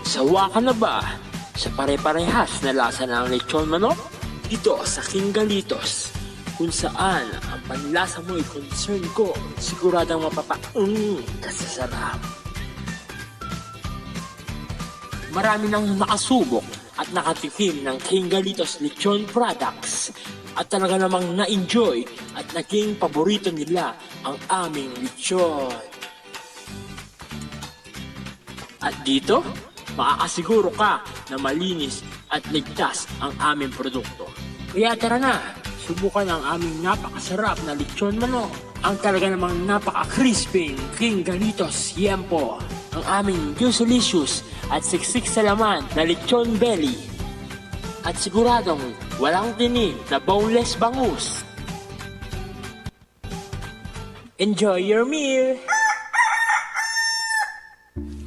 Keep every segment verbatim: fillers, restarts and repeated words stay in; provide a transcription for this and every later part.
Sawa ka na ba sa pare-parehas na lasa ng lechon manok? Dito sa King Galitos, kung saan ang panlasa mo'y concern ko, siguradong mapapaung ka sa sarap. Marami nang nakasubok at nakatikim ng King Galitos Lechon products at talaga namang na-enjoy at naging paborito nila ang aming lechon. At dito, makakasiguro ka na malinis at ligtas ang aming produkto. Kaya tara na, subukan ang aming napakasarap na lechon manok, ang talaga namang napaka-crispy King Galitos Yempo, ang aming juicylicious at siksik sa laman na lechon belly. At siguradong walang tinik na boneless bangus. Enjoy your meal!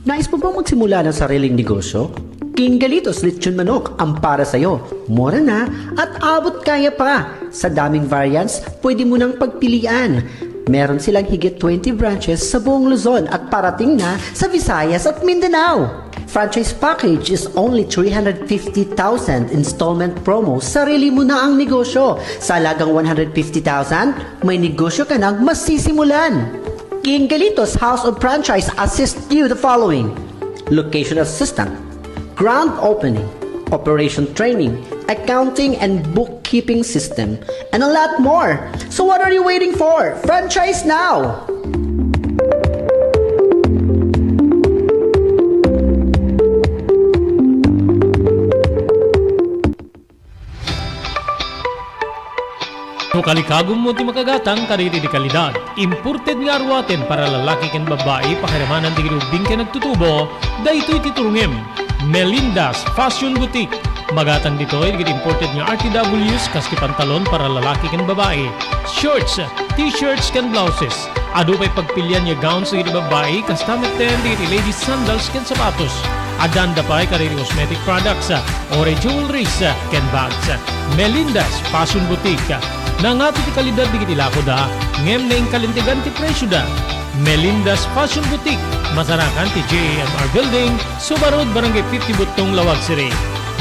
Nais mo bang magsimula ng sariling negosyo? King Galitos Lechon Manok ang para sa'yo. Mura na at abot kaya pa. Sa daming variants, pwede mo nang pagpilian. Meron silang higit twenty branches sa buong Luzon at parating na sa Visayas at Mindanao. Franchise package is only three hundred fifty thousand, installment promo, sarili mo na ang negosyo. Sa halagang one hundred fifty thousand, may negosyo ka nang masisimulan. King Galitos House of Franchise assist you the following: location assistant, grand opening, operation training, accounting and bookkeeping system, and a lot more. So what are you waiting for? Franchise now! No kalikagummo ti makagatang kadagiti kalidad, imported nga aruaten para lalaki ken babbai, pakiramanan dagiti ubbing ken agtutubo, daytoy ti turongem. Melinda's Fashion Boutique. Magatang ditoy dagiti imported nga R T Ws kas ti pantalon para lalaki ken babbai, shorts, t-shirts ken blouses. Adu pay pagpilian nga gowns dagiti babbai, kasta metten dagiti ladies sandals ken sapatos. Addaanda pay kadagiti cosmetic products, uray jewelries, ken bags. Melinda's Fashion Boutique. Nangato ti kalidad dagiti lakoda, ngem naingkalintegan ti presioda. Melinda's Fashion Boutique, masarakan ti J A M R Building, Suba Road, Barangay fifty Buttong, Laoag City.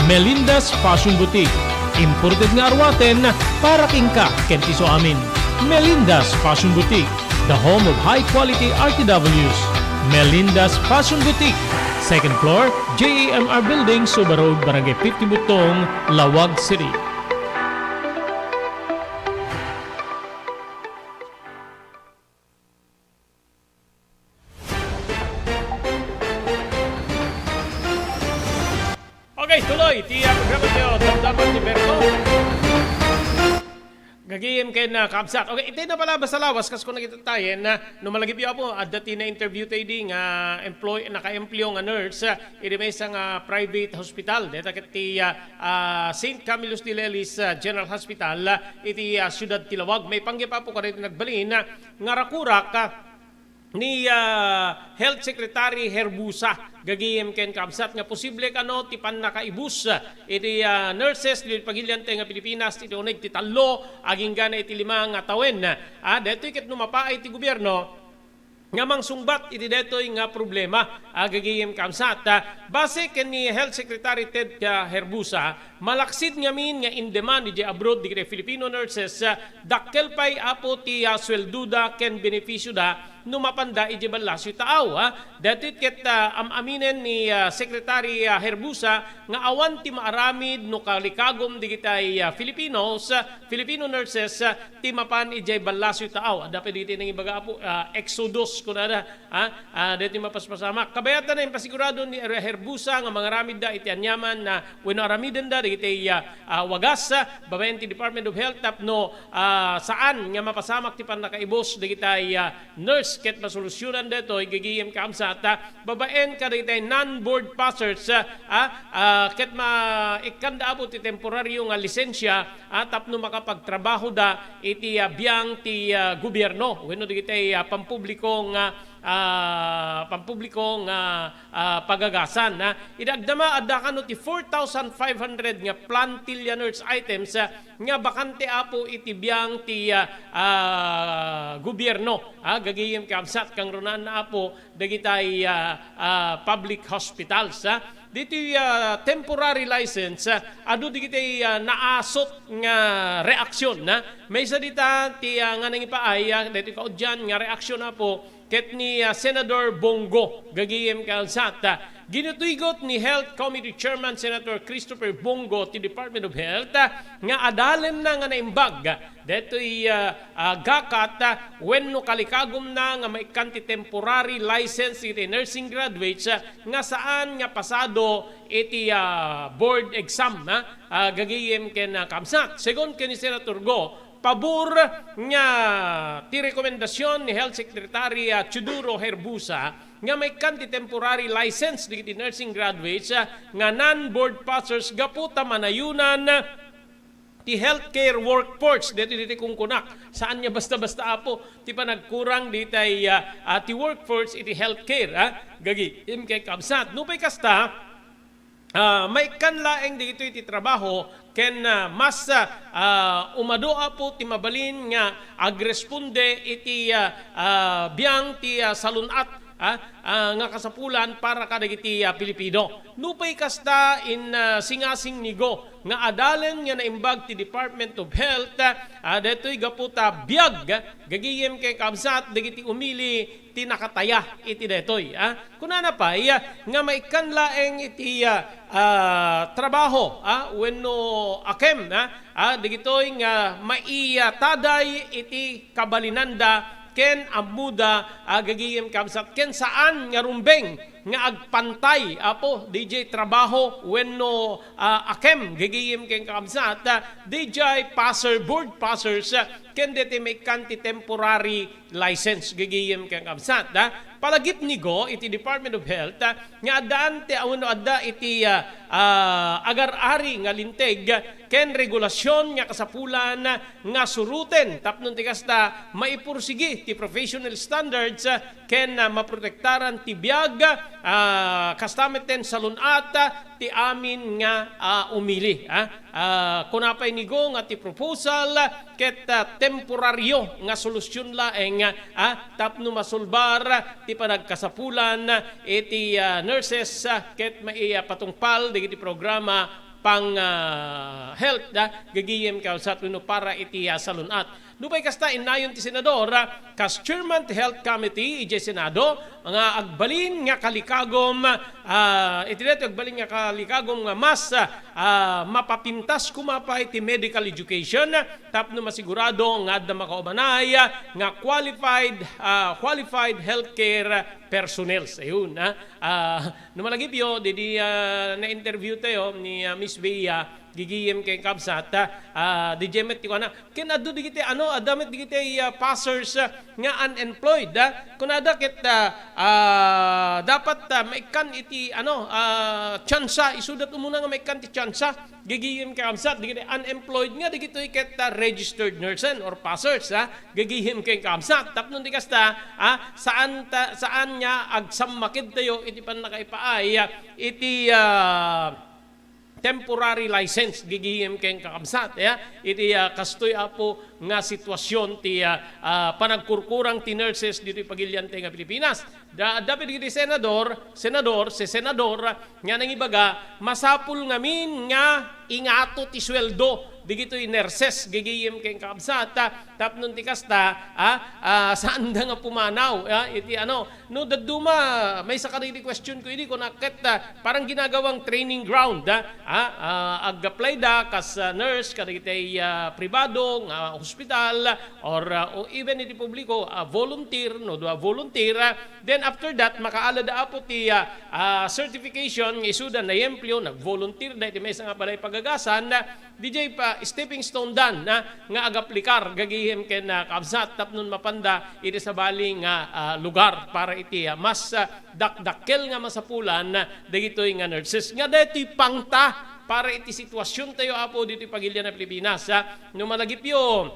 Melinda's Fashion Boutique. Imported nga aruaten para kenka ken ti isuamin. Melinda's Fashion Boutique, the home of high quality R T Ws. Melinda's Fashion Boutique, second floor, J A M R Building, Suba Road, Barangay fifty Buttong, Laoag City. Okay, tuloy ti, ah, programa tayo, Damdaman ni Berto. Gagayem ken, ah, kabsat. Okay, iti napalabas a lawas, kas kunna ket tayen, ah, no malagipyo, Apo, adda ti na-interview tayo di nga employ-, naka-empleo nga nurse, ah, iti maysa nga private hospital. Deta ket ti, ah, ah, Saint Camillus de Lelis, ah, General Hospital, ah, iti, ah, siudad ti Laoag. Maipanggep, Apo, kadagiti nagbalin, ah, nga rakurak, ah, ni, ah, Health Secretary Herbusa, gagayem ken kabsat, nga posible kano ti pannakaibus, ah, iti, ah, nurses iti pagilian tayo nga Pilipinas iti uneg ti tallo agingga na iti lima nga tawen. Ah, daytoy ket no mapaay ti gobierno nga mangsungbat iti daytoy nga problema, ah, gagayem kabsat. Ah, base ken ni Health Secretary Ted, ah, Herbusa, malaksid ngamin nga in-demand idiay abroad dagiti Filipino nurses, ah, dakkel pay, Apo, ti, ah, sueldoda ken benefisioda no mapanda idiay ballasoy taaw, ah. Daytoy ket, ah, am-aminen ni, ah, Secretary, ah, Herbusa nga awan ti maaramid no kalikagum dagiti, ah, Filipinos, ah, Filipino nurses, ah, ti mapan idiay ballasoy taaw. Adda pay dagiti nangibaga, Apo, ah, exodus kunada, ah, ah, daytoy mapaspasamak. Kabayatan a impasigurado ni Her-, Herbusa nga mangaramidda iti aniaman na wenno aramidenda dagiti, ah, ah, wagas, ah, babaen ti Department of Health tapno, ah, saan nga mapasamak ti pannakaibus dagiti, ah, nurse ket masolusionan daytoy gagayem kabsat, ah, babaen kadagiti non-board passers, ah, ah, ah, ket ma-, ikkanda, Apo, ti temporario nga lisensia, ah, tapno makapagtrabahoda iti, ah, biang ti, ah, gobierno wenno dagiti, ah, pampubliko nga, ah, pampubliko nga, ah, pagagasan, ah. Iti agdama, adda kano ti four thousand five hundred nga plantilla nurse items, ah, nga bakante, Apo, iti biang ti, ah, ah, gobierno, ah, gagayem kabsat, kangrunaanna, Apo, dagiti, ah, ah, public hospitals, ah. Ditoy, ah, temporary license, ah, adu dagiti, ah, naasut nga reaksyon, ah. Maysa dita ti, ah, nga nangipaay, ah, ditoy kaudian nga reaksyon, Apo, ket ni, ah, Senador Bong Go, gagayem ken kabsat, ah. Ginutuygot ni Health Committee Chairman Senator Christopher Bong Go ti Department of Health, ah, nga adalenna nga naimbag, ah, detoy, ah, ah, gakat, ah, wenno kalikagumna nga maikkan ti temporary license iti nursing graduates, ah, nga saan nga pasado iti, ah, board exam, ah, ah, gagayem ken, ah, kabsat. Segun ken ni Senator Go, pabor nga ti rekomendasyon ni Health Secretary, ah, Teodoro Herbosa nga maikkan ti temporary license dagiti nursing graduates, ah, nga non-board passers gapu ta manayunan ti healthcare workforce. Deti, deti kungkunak. Saan nga basta-basta, Apo, ti panagkurang ditay, ah, ah, ti workforce iti healthcare, ah, gagayem ken kabsat. Nupay kasta, ah, maikkan laeng dagitoy ti trabaho ken, ah, mas, ah, ah, umadu, Apo, ti mabalin nga agresponde iti, ah, ah, biang ti, ah, salun-at, ah, ah, nga kasapulan para kadagiti, ah, Pilipino. Nupay kasta, in, ah, singasing ni Go nga adalen nga naimbag ti Department of Health, ah, daytoy gapu ta biag, gagayem ken kabsat, dagiti umili ti nakataya iti daytoy, ah. Kunana pay, ah, nga maikkan laeng iti, ah, ah, trabaho, ah, wenno akem, ah, ah, dagitoy nga maitaday iti kabalinanda ken ammoda, ah, gagayem kabsat, ken saan nga rumbeng nga agpantay, Apo, D J trabaho wenno, ah, akem, gagayem ken kabsat, ah, D J passer, board passers, ah, ken deti maikkan ti temporary license, gagayem ken kabsat, ah. Palagip ni Go iti Department of Health, ah, nga addaan ti, wenno adda iti, ah, ah, agar-ari nga linteg ken regulasyon nga kasapulan nga suruten tapno ti kasta maipursigi ti professional standards, ah, ken, ah, maprotektaran ti biag, ah, kasta metten salun-at, ah, ti amin nga, ah, umili, ah. Ah, kuna pay ni Go nga ti proposal ket, ah, temporario nga solusyon laeng, ah, tapno masulbar ti panagkasapulan iti, ah, nurses, ah, ket maipatungpal dagiti programa pang, ah, health, ah, gagayem kabsat wenno para iti, ah, salun-at. Nupay kasta, innayon ti senador, ah, kas chairman ti Health Committee idiay Senado nga agbalin nga kalikagum, ah, iti daytoy agbalin nga kalikagum nga mas, ah, ah, mapapintas koma pay ti medical education, ah, tapno masigurado nga adda makaumanay, ah, nga qualified, ah, qualified healthcare personnel. Ayun, ah. Ah, no malagipyo, didi, ah, na-interview tayo ni, ah, Miss Bea, gagayem ken kabsat, ah, ah, D J met ti kuana. Ken adu digiti, ano, adda met digiti, ah, passers, ah, nga unemployed, ah. Kunada ket, ah, ah, dapat, ah, maikkan iti, ano, ah, tsansa, isuda umuna nga maikkan ti tsansa. Gagayem ken kabsat, digiti unemployed nga digitoy ket, ah, registered nurses or passers, ah. Gagayem ken kabsat. Tapno ti kasta, ah, saan ta, saan nga agsammaked tayo iti pannakaipaay, ah, iti, ah, temporary license, gagayem ken kakabsat, ya. Iti, ah, kastoy, Apo, nga sitwasyon ti, ah, ah, panagkurkurang ti nurses ditoy pagilian ti nga Pilipinas. Da, dapit iti senador, senador, si senador nga nangibaga, masapul ngamin nga ingato ti sueldo digitoy nurses, gagayem ken kakabsat, ah, tapno ti kasta, ah, ah, saanda nga pumanaw, ah, iti ano, no, dadduma, maysa kadagiti question ko idi, kuna ket, ah, parang ginagawang training ground, ah, ah, ah, ag-apply da kas, ah, nurse kadagiti, ah, pribado nga hospital or, ah, o even iti publiko, ah, volunteer, no, dua volunteer, ah, then after that, makaalada, Apo, ti, ah, ah, certification nga isuda naempleo, nag-volunteer da iti maysa nga balay pagagasan, ah, D J pa, stepping stone dan, ah, nga agaplikar, gagayem ken, ah, kabsat, tapnon mapanda iti sabali nga, ah, lugar para iti, ah, mas, ah, dakdakkel nga masapulan, ah, dagitoy nga nurses. Nga daytoy pangta para iti sitwasyon tayo, Apo, ditoy pagilian a Pilipinas, ah. No malagipyo,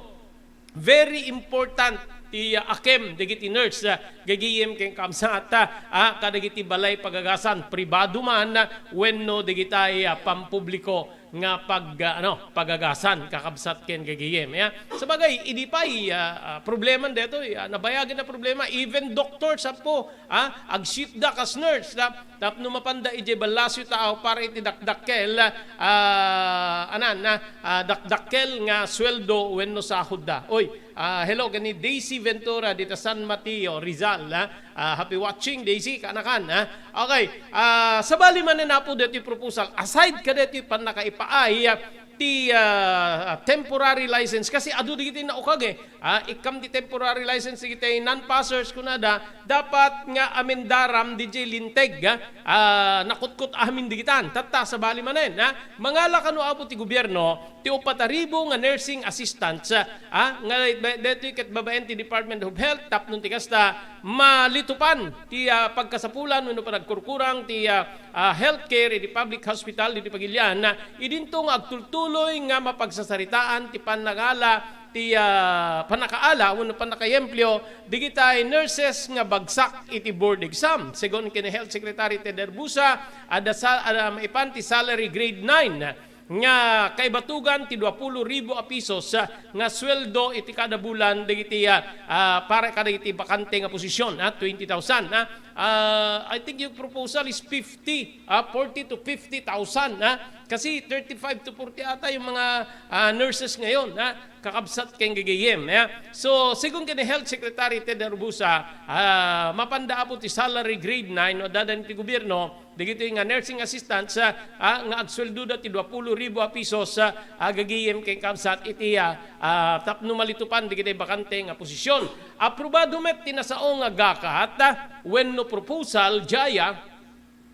very important ti, ah, akem dagiti nurse, ah, gagayem ken kabsat, ah, kadagiti balay pagagasan, pribado man, ah, wenno dagitay, ah, pampubliko. nga pag, ah, ano, pagagasan, kakabsat ken gagayem. Ya, sabagay, idi pay, ah, ah, problema daytoy, ah, nabayagen a problema, even doktor, sapo, ah, agshift da kas nurse, tap-, tapno mapanda idiay ballasyo tao para iti dakdakkel, ah, anan, ah, ah, dakdakkel nga sueldo wenno sahod da. Oy, ah, hello, kani Daisy Ventura dita San Mateo, Rizal, ah. Ah, happy watching, Daisy, kaanakan, ha? Okay, ah, sabali manen, Apo, daytoy proposal. Aside kadaytoy pannakaipaay, ah, ti, ah, temporary license, kasi adu dagiti naukag, eh. Ah, ikkam ti temporary license dagiti non-passers, kunada, dapat nga amendaram diay linteg, ah, ah, nakutkot amin digitan. Tatta, sabali manen, ha? Mangala kano, Apo, ti gobierno, ti upat a ribu nga nursing assistants, ah, nga daytoy ket babaen ti Department of Health tapno ti kasta malitupan ti, ah, pagkasapulan wenno panagkurkurang ti, ah, ah, healthcare iti public hospital ditoy Pagilian, ah, idinto nga agtultuloy nga mapagsasaritaan ti pannangala ti, ah, pannakaala wenno pannakayempleo digitay nurses nga bagsak iti board exam. Segun ken ni Health Secretary Ted Herbosa, adda sa-, adda maipan ti salary grade nine nga kaibatugan ti duapulo ribu a pisos, ah, nga sueldo iti kada bulan dagiti, ah, ah, para kadagiti bakante nga posisyon, ah, twenty thousand, ah. Ah, I think yung proposal is fifty, ah, forty to fifty thousand, ah. Kasi thirty-five to forty ata yung mga, ah, nurses ngayon, ah, kakabsat ken gagayem, ah. So, segun ken ni Health Secretary Ted Herbosa, ah, mapanda, Apo, ti salary grade nine no adda daytoy ti gobierno, dagitoy nga nursing assistants, ah, ah, nga agsueldoda ti duapulo ribu a pisos, ah, ah, gagayem ken kakabsat iti, ah, ah, tapno malitupan dagiti bakante nga posisyon. Aprobado met ti nasao nga gakat, ah, wenno proposal, Jaya,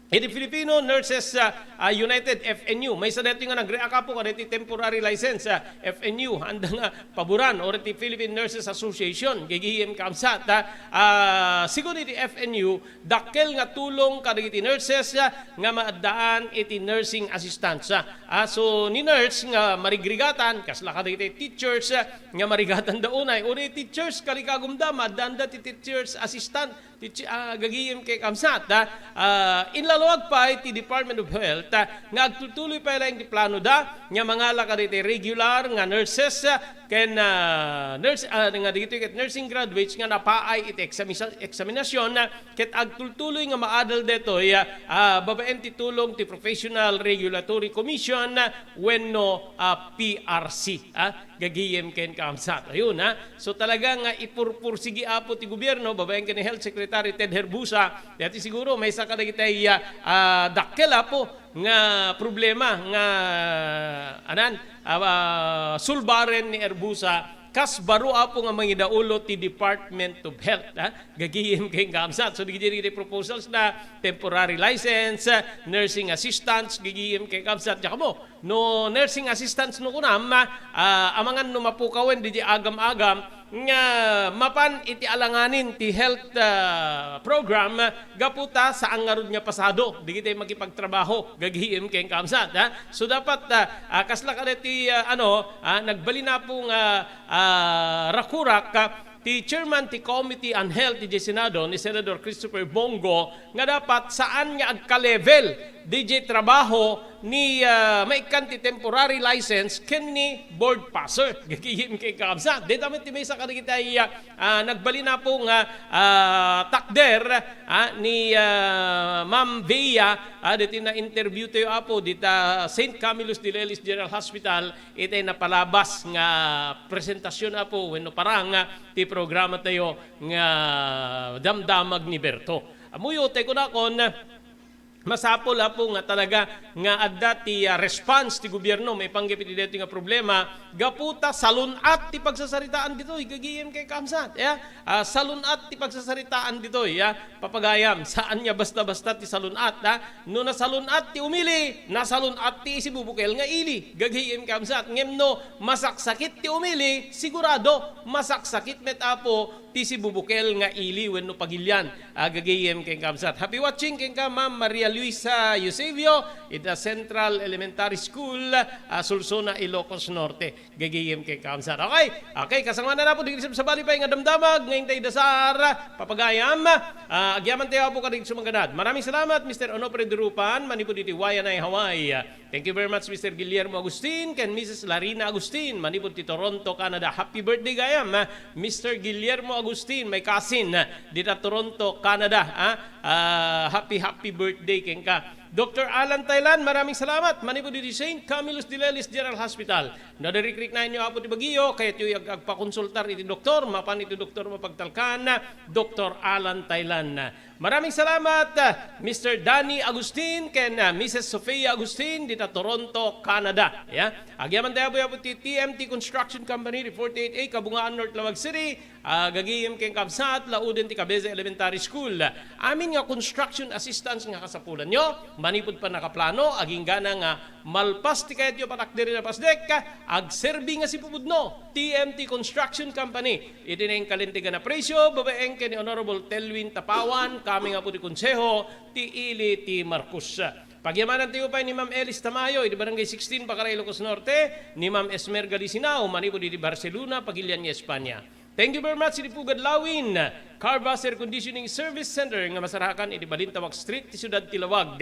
iti Filipino Nurses, ah, ah, United, F N U. Maysa daytoy nga nag-react, Apo, kadaytoy temporary license, ah, F N U. Anda nga paboran, or iti Philippine Nurses Association, gagayem kakabsat, ah, ah, segun iti F N U, dakkel nga tulong kadagiti nurses, ah, nga maaddaan iti nursing assistants, ah. Ah, so, ni nurse nga marigrigatan, kasla kadagiti teachers, ah, nga marigatanda unay. Uri teachers, kalikagumda, maaddaanda ti teachers assistant, teach-, ah, gagayem ken kakabsat, ah. Ah, inlaluag pay ti Department of Health, ah, nga agtultuloy pay laeng ti planoda nga mangala kadagiti regular nga nurses, ah, ken, ah, nurse, ah, nga dagitoy ket nursing graduates nga napaay iti eksamisa-, eksaminasyon, ah, ket agtultuloy nga maadal daytoy, ah, ah, babaen ti tulong ti Professional Regulatory Commission, ah, wenno, ah, P R C, ah, gagayem ken kakabsat. Ayun, ah. So, talaga nga ipurpursigi, Apo, ti gobierno, babaen ken ni Health Secretary Ted Herbosa, daytoy siguro maysa kadagiti, ah, ah, dakkel, Apo, nga problema nga, anan, ah, ah, sulbaren ni Herbosa, kas baro, Apo, nga mangidaulo ti Department of Health, ha? Gagayem ken kakabsat. So, dagiti, dagiti proposals na temporary license, nursing assistants, gagayem ken kakabsat. Diak ammo, no nursing assistants no kunam, ah, amangan no mapukawen diay agam-agam, nga mapan iti alanganin ti health, ah, program, gapu ta saan ngarud nga pasado dagiti makipagtrabaho, gagayem ken kakabsat, ha? So, dapat, ah, ah, kasla kadaytoy, ah, ano, ah, nagbalin, Apo, nga, ah, rakurak, ah, ti chairman ti Committee on Health ti Senado, ni Senador Christopher Bong Go, nga dapat saan nga agka-level diay trabaho ni, ah, maikkan ti temporary license ken ni board passer. Gagayem ken kakabsat. Dayta met ti maysa kadagiti, ah, ah, nagbalin, Apo, nga, ah, takder, ah, ni, ah, Ma'am Bea, ah, daytoy na-interview tayo, Apo, dita Saint Camillus de Lelis General Hospital, iti napalabas nga presentasion, Apo, wenno parang, ah, ti programa tayo nga Damdamag ni Berto. Amuyo, tay kunakon, masapul, Apo, nga talaga nga adda ti, ah, response ti gobierno maipanggep iti daytoy nga problema, gapu ta salun-at ti pagsasaritaan ditoy, gagayem ken kakabsat, ya? Ah, salun-at ti pagsasaritaan ditoy, ya? Papagayam, saan nga basta-basta ti salun-at, ha? No nasalun-at ti umili, nasalun-at ti isibubukel nga ili, gagayem ken kakabsat. Ngem no masaksakit ti umili, sigurado, masaksakit met, Apo, ti sibubukel nga ili wenno pagilian, ah, gagayem ken kakabsat. Happy watching kenka, Ma'am Maria Luisa Eusebio, ita Central Elementary School, ah, Solsona, Ilocos Norte. Gagayem ken kakabsat. Okay, okay, kasangwanan, Apo, dagiti sabsabali pay nga damdamag nga intay dasar, papagayam, ah, agyaman tayo, Apo, kadagiti sumangganad. Maraming salamat, Mister Onofre Durupan, manipud iti Waianae, Hawaii. Thank you very much, Mister Guillermo Agustin ken Missus Larina Agustin, manipud ti Toronto, Canada. Happy birthday gayam, ah, Mister Guillermo Agustin, my cousin, ah, dita Toronto, Canada, ah. Ah, happy, happy birthday kenka. Doktor Alan Thailand, maraming salamat. Manipud iti Saint Camillus de Lelis General Hospital. No, dirikriknaenyo, Apo, ti bagyo, kayatyo ag-, agpakonsultar iti doktor, mapan iti doktor mapagtalkan, Doktor Alan Thailand. Maraming salamat, ah, Mister Danny Agustin ken, ah, Missus Sofia Agustin dita Toronto, Canada. Ya. Agyaman tayo, Apo, ti T M T Construction Company, di forty-eight A, Kabungaan, North Laoag City. Ah, gagayem ken kabsat, lauden ti Cabeza Elementary School. Amin nga construction assistance nga kasapulanyo, manipud pannakaplano, aginggana nga malpas ti kayatyo patakderen a pasdek, agserbi nga sipupudno. T M T Construction Company. Iti nainkalintegan a presyo, babaen ken ni Honorable Telwin Tapawan, kami nga pudi konseho, ti ili ti Marcos. Pagyamanan ti upay ni Ma'am Elis Tamayo, iti Barangay sixteen, Pacaray, Ilocos Norte, ni Ma'am Esmer Galisinao, manipud iti Barcelona, Pagilian, Espanya. Thank you very much, iti Pugad Lawin, Carvas Air Conditioning Service Center, nga masarakan iti Balintawak Street, ti Siudad ti Laoag.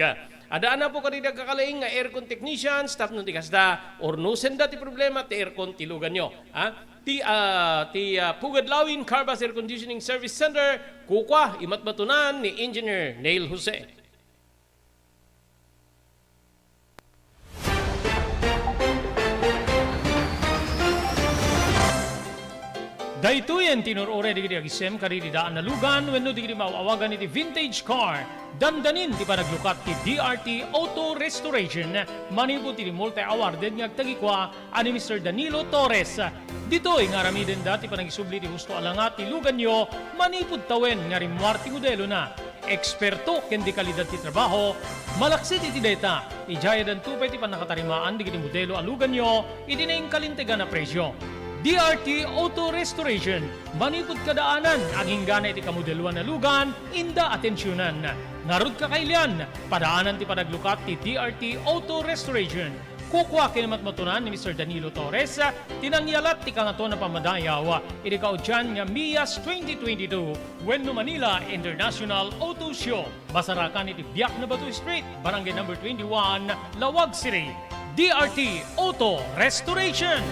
Adda, Apo, kadagiti agkakalaing nga aircon technicians, tapno ti kasta, urnosenda ti problema ti aircon ti luganyo. Ha? Ti, ah, ti, ah, Pugad Lawin Carvas Air Conditioning Service Center, kukua, imatmatunan ni Engineer Neil Jose. Daytoyen ti inur-uray dagiti agisem kadagiti daan a lugan wenno dagiti maaw-awagan iti vintage car. Dandanin ti panaglukat ti D R T Auto Restoration manipud iti multi-awarded nga agtagikua a ni Mister Danilo Torres. Ditoy nga aramidenda ti panangisubli ti husto a langa ti luganyo manipud tawen nga rimmuar ti modelona. Eksperto ken di kalidad ti trabaho, malaksid iti dayta, idiay addanto pay ti pannakatarimaan dagiti modelo a luganyo iti nainkalintegan a presyo. D R T Auto Restoration, manipud kadaanan, aginggana iti kamodeloan a lugan, inda atensionan. Ngarud, kakailian, padaanan ti panaglukat ti D R T Auto Restoration. Kukua ken matmatunan ni Mister Danilo Torres ti nangyalat ti Kangatoan a Pammadayaw iti kaudian nga MIAS twenty twenty-two wenno Manila International Auto Show. Masarakan iti Biak Nabato Street, Barangay Number twenty-one, Laoag City. D R T Auto Restoration.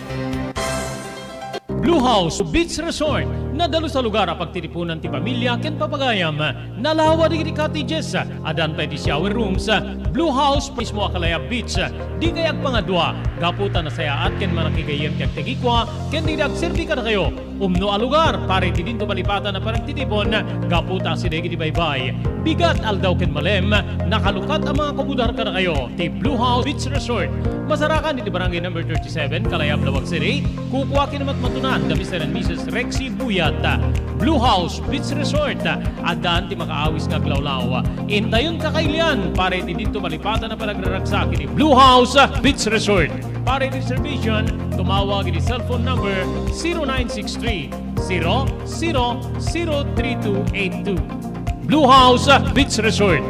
Blue House Beach Resort, nadalus a lugar a pagtitipunan ti pamilya ken papagayam. Nalawa dagiti cottages, addan pay ti shower rooms. Blue House mismo a Kalayab Beach. Dikay agpangadua, gapu ta nasayaat ken manakigayyem ti agtagikua ken dagiti agserbi kadakayo. Umno a lugar para iti dinto malipatan a panagtitipon, gapu ta asideg iti baybay, bigat, aldaw ken malem, nakalukat a mangakomodar kadakayo ti Blue House Beach Resort. Masarakan iti Barangay Number thirty-seven, Kalayab, Laoag City. Kukua ken matmatunan da Mister and Missus Rexy Buyat. Blue House Beach Resort, addan ti makaawis nga aglawlaw. Intayon, kakailian, para iti dinto malipatan a panagraragsak iti Blue House Beach Resort. Para iti reservation, tumawag iti cellphone number zero nine six three, zero zero zero three two eight two. Blue House Beach Resort.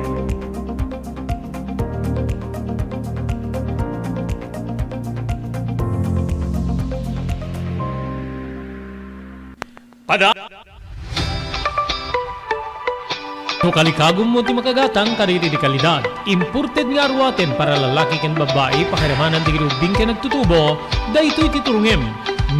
Pada No kalikagummo ti makagatang kadagiti di kalidad, imported nga aruaten para lalaki ken babbai, pakiramanan dagiti ubbing ken agtutubo, daytoy ti turongem.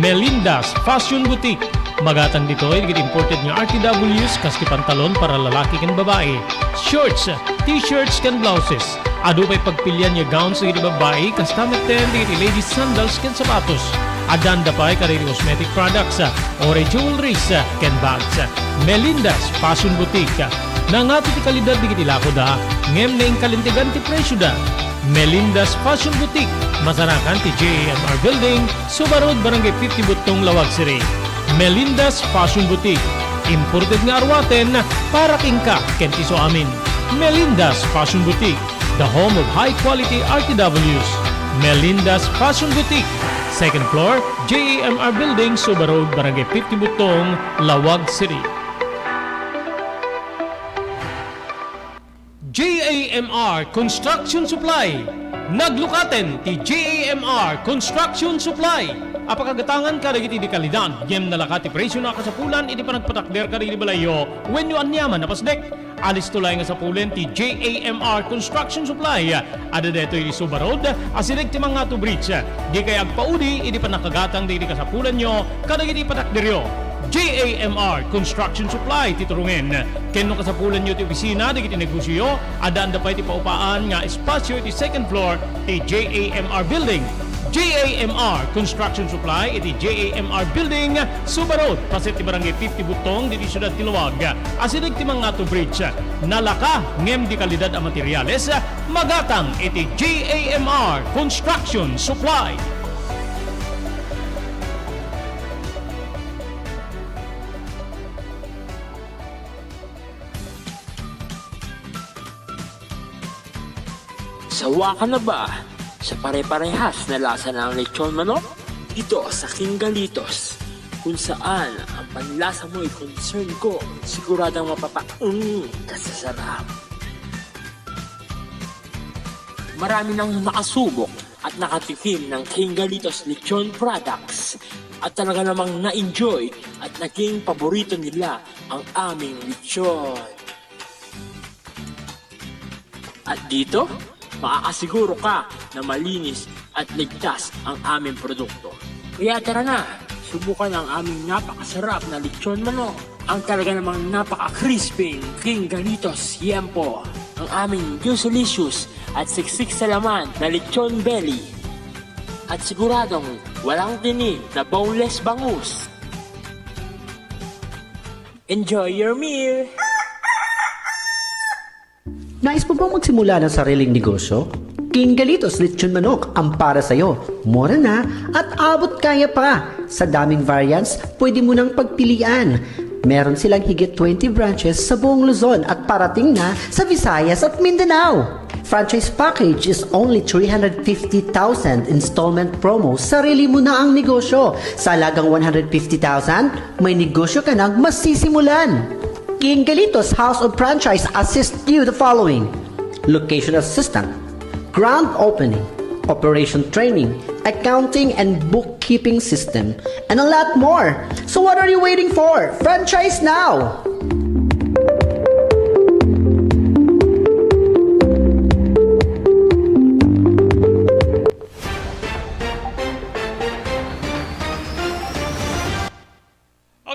Melinda's Fashion Boutique. Magatang ditoy dagiti imported nga R T Ws kas ti pantalon para lalaki ken babbai, shorts, t-shirts ken blouses. Adu pay pagpilian nga gowns dagiti babbai, kasta metten dagiti ladies sandals ken sapatos. Addanda pay kadagiti cosmetic products, uray jewelries, ken bags. Melinda's Fashion Boutique. Nangato ti kalidad dagiti lakoda, ngem nainkalintegan ti presioda. Melinda's Fashion Boutique, masarakan ti J A M R Building, Suba Road, Barangay fifty Buttong, Laoag City. Melinda's Fashion Boutique. Imported nga aruaten para kenka ken ti isuamin. Melinda's Fashion Boutique, the home of high quality R T Ws. Melinda's Fashion Boutique, second floor, J A M R Building, Suba Road, Barangay fifty Buttong, Laoag City. J A M R Construction Supply. Naglukaten ti J A M R Construction Supply a pakagatangan kadagiti di kalidad ngem nalaka ti presiona a kasapulan iti panagpatakder kadagiti balayyo wenno aniaman a pasdek. Alisto laeng nga sapulen ti J A M R Construction Supply. Adda daytoy iti Suba Road, asideg ti Mangato Bridge. Dikay agpaudi iti pannakagatang dagiti kasapulanyo kadagiti patakderyo. J A M R Construction Supply ti turongen. Ken no kasapulanyo ti opisina dagiti negosioyo, addaanda pay ti paupaan nga espasio iti second floor ti J A M R Building. J A M R Construction Supply iti J A M R Building, Suba Road, paset ti Barangay fifty Butong, diti siudad ti Laoag. Asideg ti Mangato Bridge. Nalaka ngem di kalidad a materiales, magatang iti J A M R Construction Supply. Sawa ka na ba sa pare-parehas na lasa ng lechon manok? Dito sa King Galitos, kung saan ang panlasa mo'y concern ko, siguradong mapapa-, mm, kasasarap. Marami nang nakasubok at nakatikim ng King Galitos Lechon Products at talaga namang na-enjoy at naging paborito nila ang aming lechon. At dito, makakasiguro ka na malinis at ligtas ang aming produkto. Kaya tara na, subukan ang aming napakasarap na lechon manok. Ang talaga namang napaka-crispy King Galitos Yempo. Ang aming juicy-licious at siksik sa laman na lechon belly. At siguradong walang tinik na boneless bangus. Enjoy your meal! Nais mo bang magsimula ng sariling negosyo? King Galitos Lechon Manok ang para sa'yo. Mura na at abot kaya pa. Sa daming variants, pwede mo nang pagpilian. Meron silang higit twenty branches sa buong Luzon at parating na sa Visayas at Mindanao. Franchise package is only three hundred fifty thousand, installment promo, sarili mo na ang negosyo. Sa halagang one hundred fifty thousand, may negosyo ka nang masisimulan. King Galitos House of Franchise assist you the following: location assistant, grand opening, operation training, accounting and bookkeeping system, and a lot more. So what are you waiting for? Franchise now!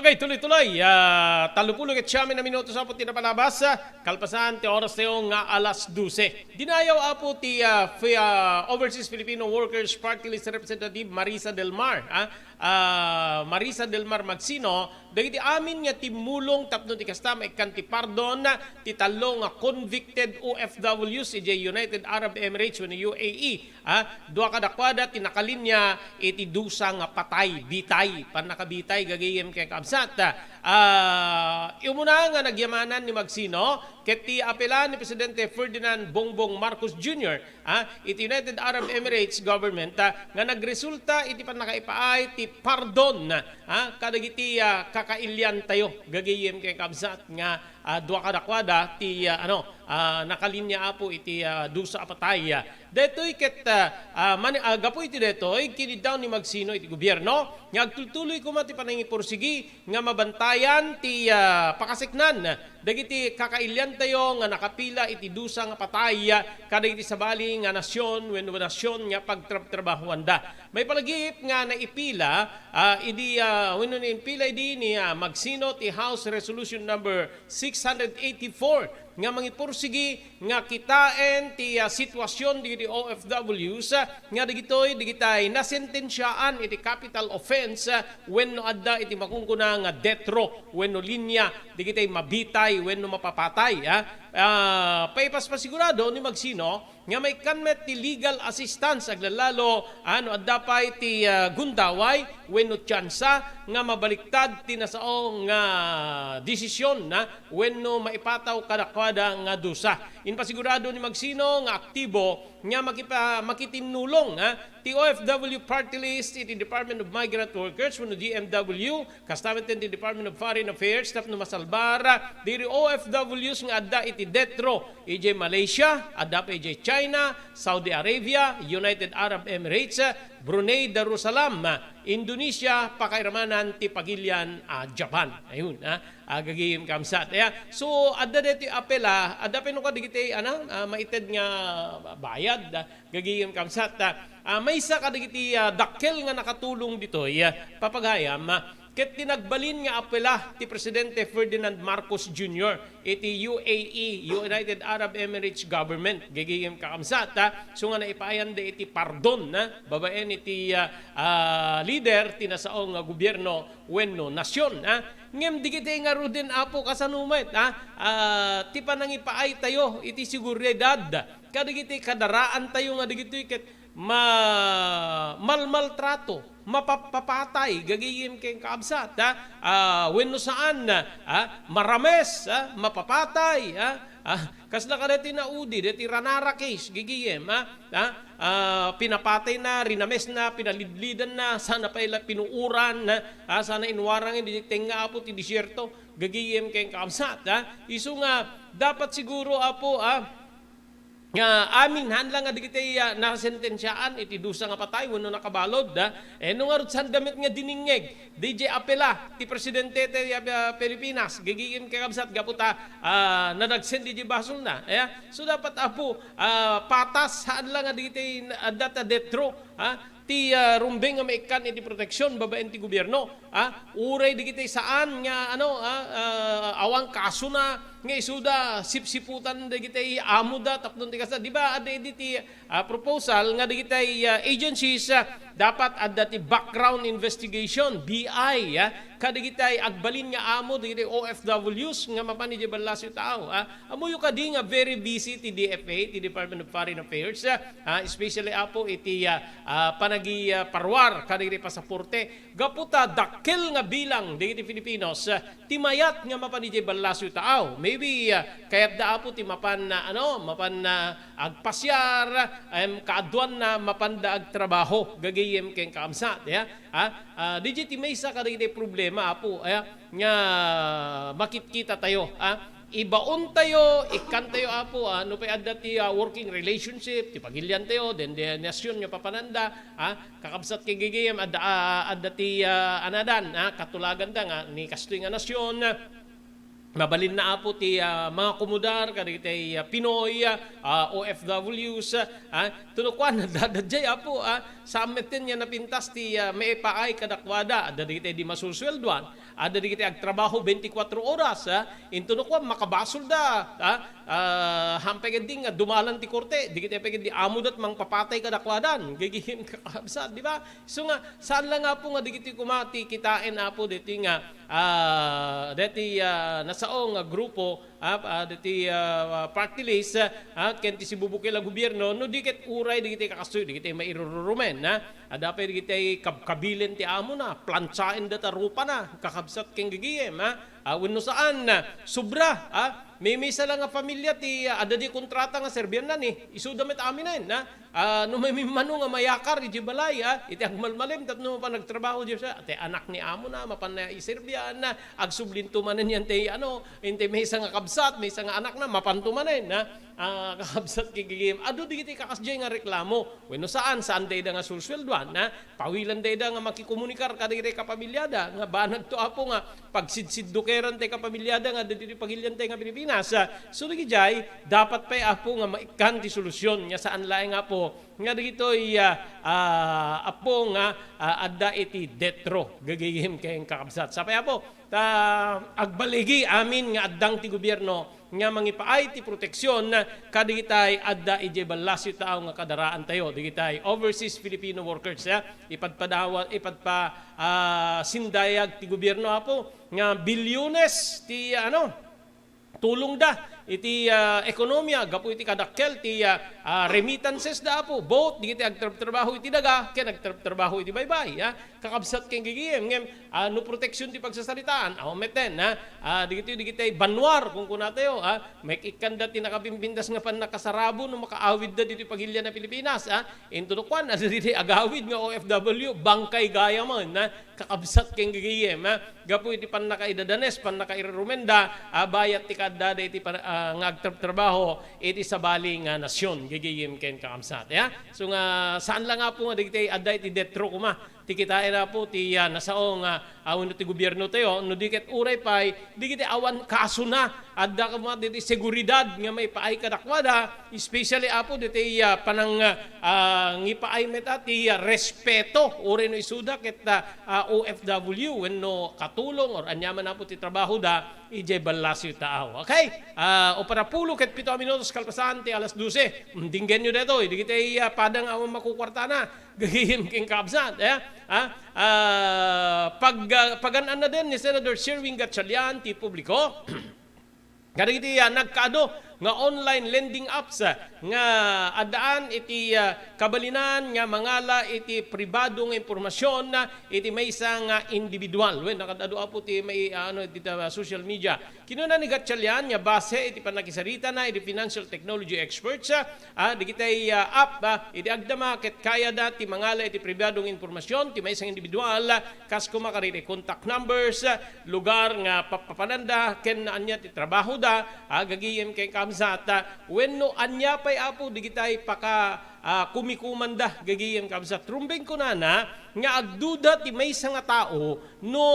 Okay, tuloy-tuloy. Ah, tallopulo ket siam a minutos, Apo, ti napalabas, ah, kalpasan ti oras tayo nga alas dose. Dinayaw, Apo, ti, ah, fi-, ah, Overseas Filipino Workers Party List Representative Marisa Del Mar, ah, ah, Marisa Del Mar Magsino, dagiti amin nga timmulong tapno ti kasta maikkan ti pardon ti tallo nga convicted O F Ws idiay United Arab Emirates wenno U A E. Ah, dua kadakuada ti nakalinya iti dusa nga patay, bitay, pannakabitay, gagayyem ken kakabsat. Ah, umuna nga nagyamanan ni Magsino ket ti apela ni Presidente Ferdinand Bongbong Marcos Junior, ah, iti United Arab Emirates government, ah, nga nagresulta iti pannakaipaay ti pardon, ah, kadagiti, ah, kakailiantayo, gagayyem ken kakabsat, nga, ah, dua kadakuada ti, ah, ano, ah, nakalinya, Apo, iti, ah, dusa a patay. Daytoy ket, ah, ah, mani-, ah, gapu iti daytoy, kiniddaw ni Magsino iti gobierno nga agtultuloy koma ti panangipursigi nga mabantayan ti, ah, pakaseknan dagiti kakailiantayo nga nakapila iti dusa nga patay, ah, kadagiti sabali nga nasion wenno nasion nga pagtrabtrabahuanda. Maipalagip nga naipila, ah, idi, ah, wenno naipila idi ni, ah, Magsino ti House Resolution Number six hundred eighty-four nga mangipursigi nga kitaen ti, ah, sitwasyon dagiti O F Ws, ah, nga dagitoy dagitay nasentensiaan iti capital offense, ah, wenno adda iti makunkuna nga death row wenno linya dagitay mabitay wenno mapapatay, ah. Ah, paipaspasigurado ni Magsino nga maikkan met ti legal assistance aglalalo, ah, no adda pay ti, ah, gundaway wenno tiansa nga mabaliktad ti nasao nga desisyon, ah, wenno maipataw kadakuada nga dusa. Impasigurado ni Magsino nga aktibo nga makipa-, makitinnulong, ah, ti O F W party list iti Department of Migrant Workers wenno D M W, kasta met ti Department of Foreign Affairs tapno masalbar diri O F Ws nga adda iti detro idiay Malaysia, adda pay idiay China, Saudi Arabia, United Arab Emirates, Brunei Darussalam, Indonesia, pakairamanan ti pagilian a Japan. Ayun, ah, ah, gagayem kamsat. Aya, so, adda deti apela, adda pay no kadigiti, ano, ah, maited nga bayad, ah, gagayem kamsat. Ah, ah, maysa kadigiti, ah, dakkel nga nakatulong ditoy, ah, papagayam, ah, ket ti nagbalin nga apela ti Presidente Ferdinand Marcos Junior iti U A E, United Arab Emirates Government, gagayem kakamsat, ah, so nga naipaayan da iti pardon, ah, babaen iti, ah, ah, lider ti nasao nga gobierno wenno nasion, ah. Ngem digiti ngaruden, Apo, kasano met, ah, ah, ti panangipaay tayo iti seguridad kadigiti kadaraan tayo nga digitoy ket ma-, malmaltrato, mapapapatay, gagayem ken kaabsat, ha? Ah, wenno saan, ha? Marames, ha? Mapapatay, ha? Ah, kasla kadati naudi, dati Ranara case, gagayem, ha? Ha? Ah, pinapatay na, rinames na, pinalidlidan na, sana pay la pinuuran, ha? Ah, sana inwarang iti tengnga, Apo, ti desierto, gagayem ken kaabsat, ha? Isu nga, dapat siguro, Apo, ha? Nga amin, haan lang nga dagiti, ah, nasentensiaan iti dusa nga patay wenno nakabalud, ah. Eh, no ngarud, saan da met nga diningngeg diay apela ti presidente ti, ah, Pilipinas, gagayem kakabsat, gapu ta, ah, nadagsen diay basolna. Eh, so dapat, Apo, ah, patas, haan lang nga dagiti adda ta detro, ah, ti, ah, rumbeng nga maikkan iti proteksyon babaen ti gobierno, ah, uray dagiti saan nga, ano, ah, ah, awan kasona nga isuda sipsiputan dagiti amoda tapno ti kasta. Di ba, adda idi ti, ah, proposal nga dagiti, ah, agencies, ah, dapat adda ti background investigation, B I, ah, kadagiti agbalin nga amo dagiti O F Ws nga mapan idiay ballasiw tao, ah. Ammoyo kadi nga very busy ti D F A, ti Department of Foreign Affairs, ah, ah, especially, Apo, iti, ah, ah, panagi, ah, parwar kadagiti pasaporte. Gapu ta dakkel nga bilang dagiti Filipinos, ah, ti mayat nga mapan idiay ballasiw tao. Maybe, ah, kayatda, Apo, ti mapan, ah, ano, mapan, ah, agpasiar, em, kaaduanna, mapanda agtrabaho, gagayem ken kaamsat, ya. Ah, ah, diay ti maysa kadagiti problema, Apo, ya, nga makitkita tayo, ah. Ibaon tayo, ikkan tayo, Apo, ah, no pay adda ti, ah, working relationship, ti pagilian tayo, then the nation nga papananda, ah, kakabsat ken gagayem, adda, ah, adda ti, ah, anadan, ah, katulaganda nga ni kastoy nga nasyon, ah, mabalinna, Apo, ti, ah, mangakomodar kadagiti, ah, Pinoy, ah, O F Ws, ah, tuno kuan, adda, adda diay, Apo, ah, saan metten nga napintas ti, ah, maipaay kadakuada, adda dagiti di masusueldoan, adda dagiti agtrabaho bente kuatro oras, ah, intono kuan, makabasolda, ah, ah, hampay ket di nga dumalan ti korte, dagiti pay ket di amoda ti mangpapatay kadakuadan, gagayem kakabsat, di ba? So nga, saan lang, Apo, nga dagiti koma ti kitaen, Apo, dagiti nga, ah, dagiti, ah, nasao nga grupo, ah, ah, dagiti, ah, party list, ah, ken ti sibubukel a gobierno, no di ket uray dagiti kakastoy, dagiti mairururumen, ah. Adda pay dagiti kabkabilen ti amona, planchaen data rupana, kakabsat ken gagayem, ah. Ah, wenno saan, ah, sobra, ah. Maymaysa lang nga familia ti, ah, adda di kontrata nga serbianna ni, isuda met aminen, ah. Ah, no mamimmano nga mayakar iti balay, ah, iti agmalmalem tapno mapan agtrabaho diay sa, ti anak ni amona, mapan na iserbian, ah, agsublinto manen yan ti, ano, inti maysa nga kabsat, maysa nga anakna, mapanto manen, ah. Ah, kakabsat ken gagayem. Adu dagiti kakasdiay nga reklamo. Wenno saan, saan dayda nga sulsueldoan, ah. Pawilan dayda nga makikomunikar kadagiti kapamiliada, nga banagto, Apo, nga pagsidsiddukeran ti kapamiliada nga dagiti pagilian ti nga Pilipinas. Ah, so, dagijay, dapat pay, Apo, nga maikkan ti solusyon, nga saan laeng, Apo, nga dagitoy, ah, ah, Apo, nga, ah, adda iti detro, gagayem ken kakabsat. Sapay, Apo, ta agbaligi amin nga addang ti gobierno nga mangipaay ti proteksyon kadagitay adda idiay ballasiw tao nga kadaraantayo, dagitay overseas Filipino workers, ya. Ipadpadawa-, ipadpa-, ah, sindayag ti gobierno, Apo, nga bilyones ti, ano, tulongda iti, ah, ekonomiya gapu iti kadakkel ti, ah, ah, remittances da, Apo, both dagiti agtrabtrabaho iti daga ken agtrabtrabaho iti baybay, ya. kakabsat ken gagayem, ngem, ah, no proteksyon ti pagsasaritaan, awan metten, ha? Ah, digitoy, digitay banwar, kunkunatayo, ha? Maik-ikkanda ti nakabimbindas nga pannakasarabo no makaawidda ditoy pagilian a Pilipinas, ha? Intono kuan, adda ditoy agawid nga O F W, bangkay gayamen, ha? Kakabsat ken gagayem, ha? Gapu iti pannakaidadanes, pannakairurumenda, ah, bayat ti kaaddada iti pa-, ah, nga agtrabtrabaho iti sabali nga nasion, gagayem ken kakabsat, ha? So nga, saan la nga apo nga digitay adda iti death row koma, ti kitaen, apo, ti, ah, nasao nga, ah, wenno ti gobiernotayo, no di ket uray pay, digiti awan kasona, adda koma diti seguridad nga maipaay kadakuada, especially, apo, diti, ah, panang, ah, ngipaay met a ti, ah, respeto, uray no isuda ket, ah, ah, O F W wenno katulong or aniaman, apo, ti trabahoda, idiay ballasio taaw. Okay? Ah, uppat a pulo ket pito a minutos kalpasan ti alas dose. Mm, dinggenyo daytoy, digiti, ah, padang awan makukuartana. Gagayem ken kabsat, eh? Ha? Ah, pag, ah, pagan-annaden ni Senador Sherwin Gatchalian ti publiko kadagiti, ah, nagkaadu nga online lending apps, ah, nga addaan iti, ah, kabalinan nga mangala iti pribado nga impormasyon, ah, iti maysa nga individual. Wen, nakaad-adu, apo, ti may, ah, ano, iti, ah, social media. Kinuna ni Gatchalian nga base iti pannakisaritana iti financial technology experts, ah, ah, digitay, ah, app, ah, iti agdama ket kayada ti mangala iti pribadong impormasyon ti maysa nga individual, ah, kas koma kadagiti contact numbers, ah, lugar nga papapananda ken ania ti trabahoda, ah, gagayem ken kabsat, ah, wenno ania pay, apo, digitay paka, ah, kumikumanda gagayem kabsat. Rumbeng kunana nga agduda ti maysa nga tao no,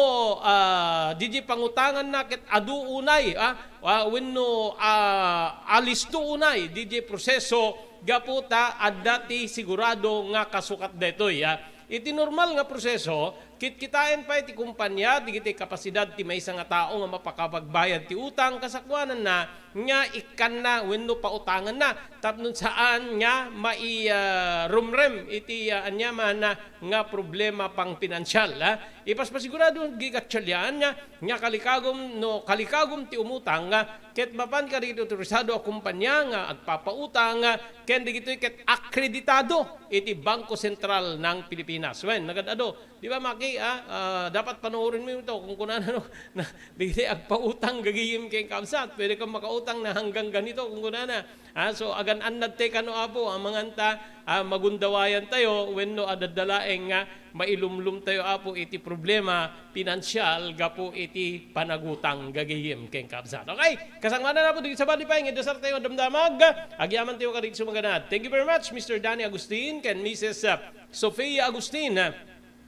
ah, didiay pangutanganna ket adu unay, ah, ah, wenno, ah, alisto unay didiay proseso gapu ta adda ti sigurado nga kasukat daytoy, ah. Iti normal nga proseso, kitkitaen pay ti kumpania digiti kapasidad ti maysa nga tao nga mapakapagbayad ti utang kasakuananna nga ikkanna wenno pautanganna tapno saan nga mai-, ah, rumrem iti, ah, aniaman, ah, nga problema pangpinansial, ah. Ipaspasigurado ni Gatchalian nga, nga kalikagum, no kalikagum ti umutang, ah, ket mapan kadagiti otorisado a kumpania nga agpapautang, ah, ken dagitoy ket akreditado iti Bangko Sentral ng Pilipinas. Wen, nagad-adu, di ba, Maki, ah, ah, dapat panoorin mo ito kung kunana, no, na, digiti agpautang gagayem ken kabsat, pwede kang makautang na hanggang ganito kung kunana. Ah, so, agan-annad ti kano, Apo, amanganta, ah, magundawayan tayo, wenno adda laeng nga mailumlom tayo, Apo, iti problema pinansial gapu iti panagutang gagayem ken kabsat. Okay, kasangbanan, Apo, dagiti sabali pay nga idasar tayo nga damdamag, agyaman tayo kadagiti sumaganad. Thank you very much, Mister Danny Agustin ken Missus, ah, Sofia Agustin, ah,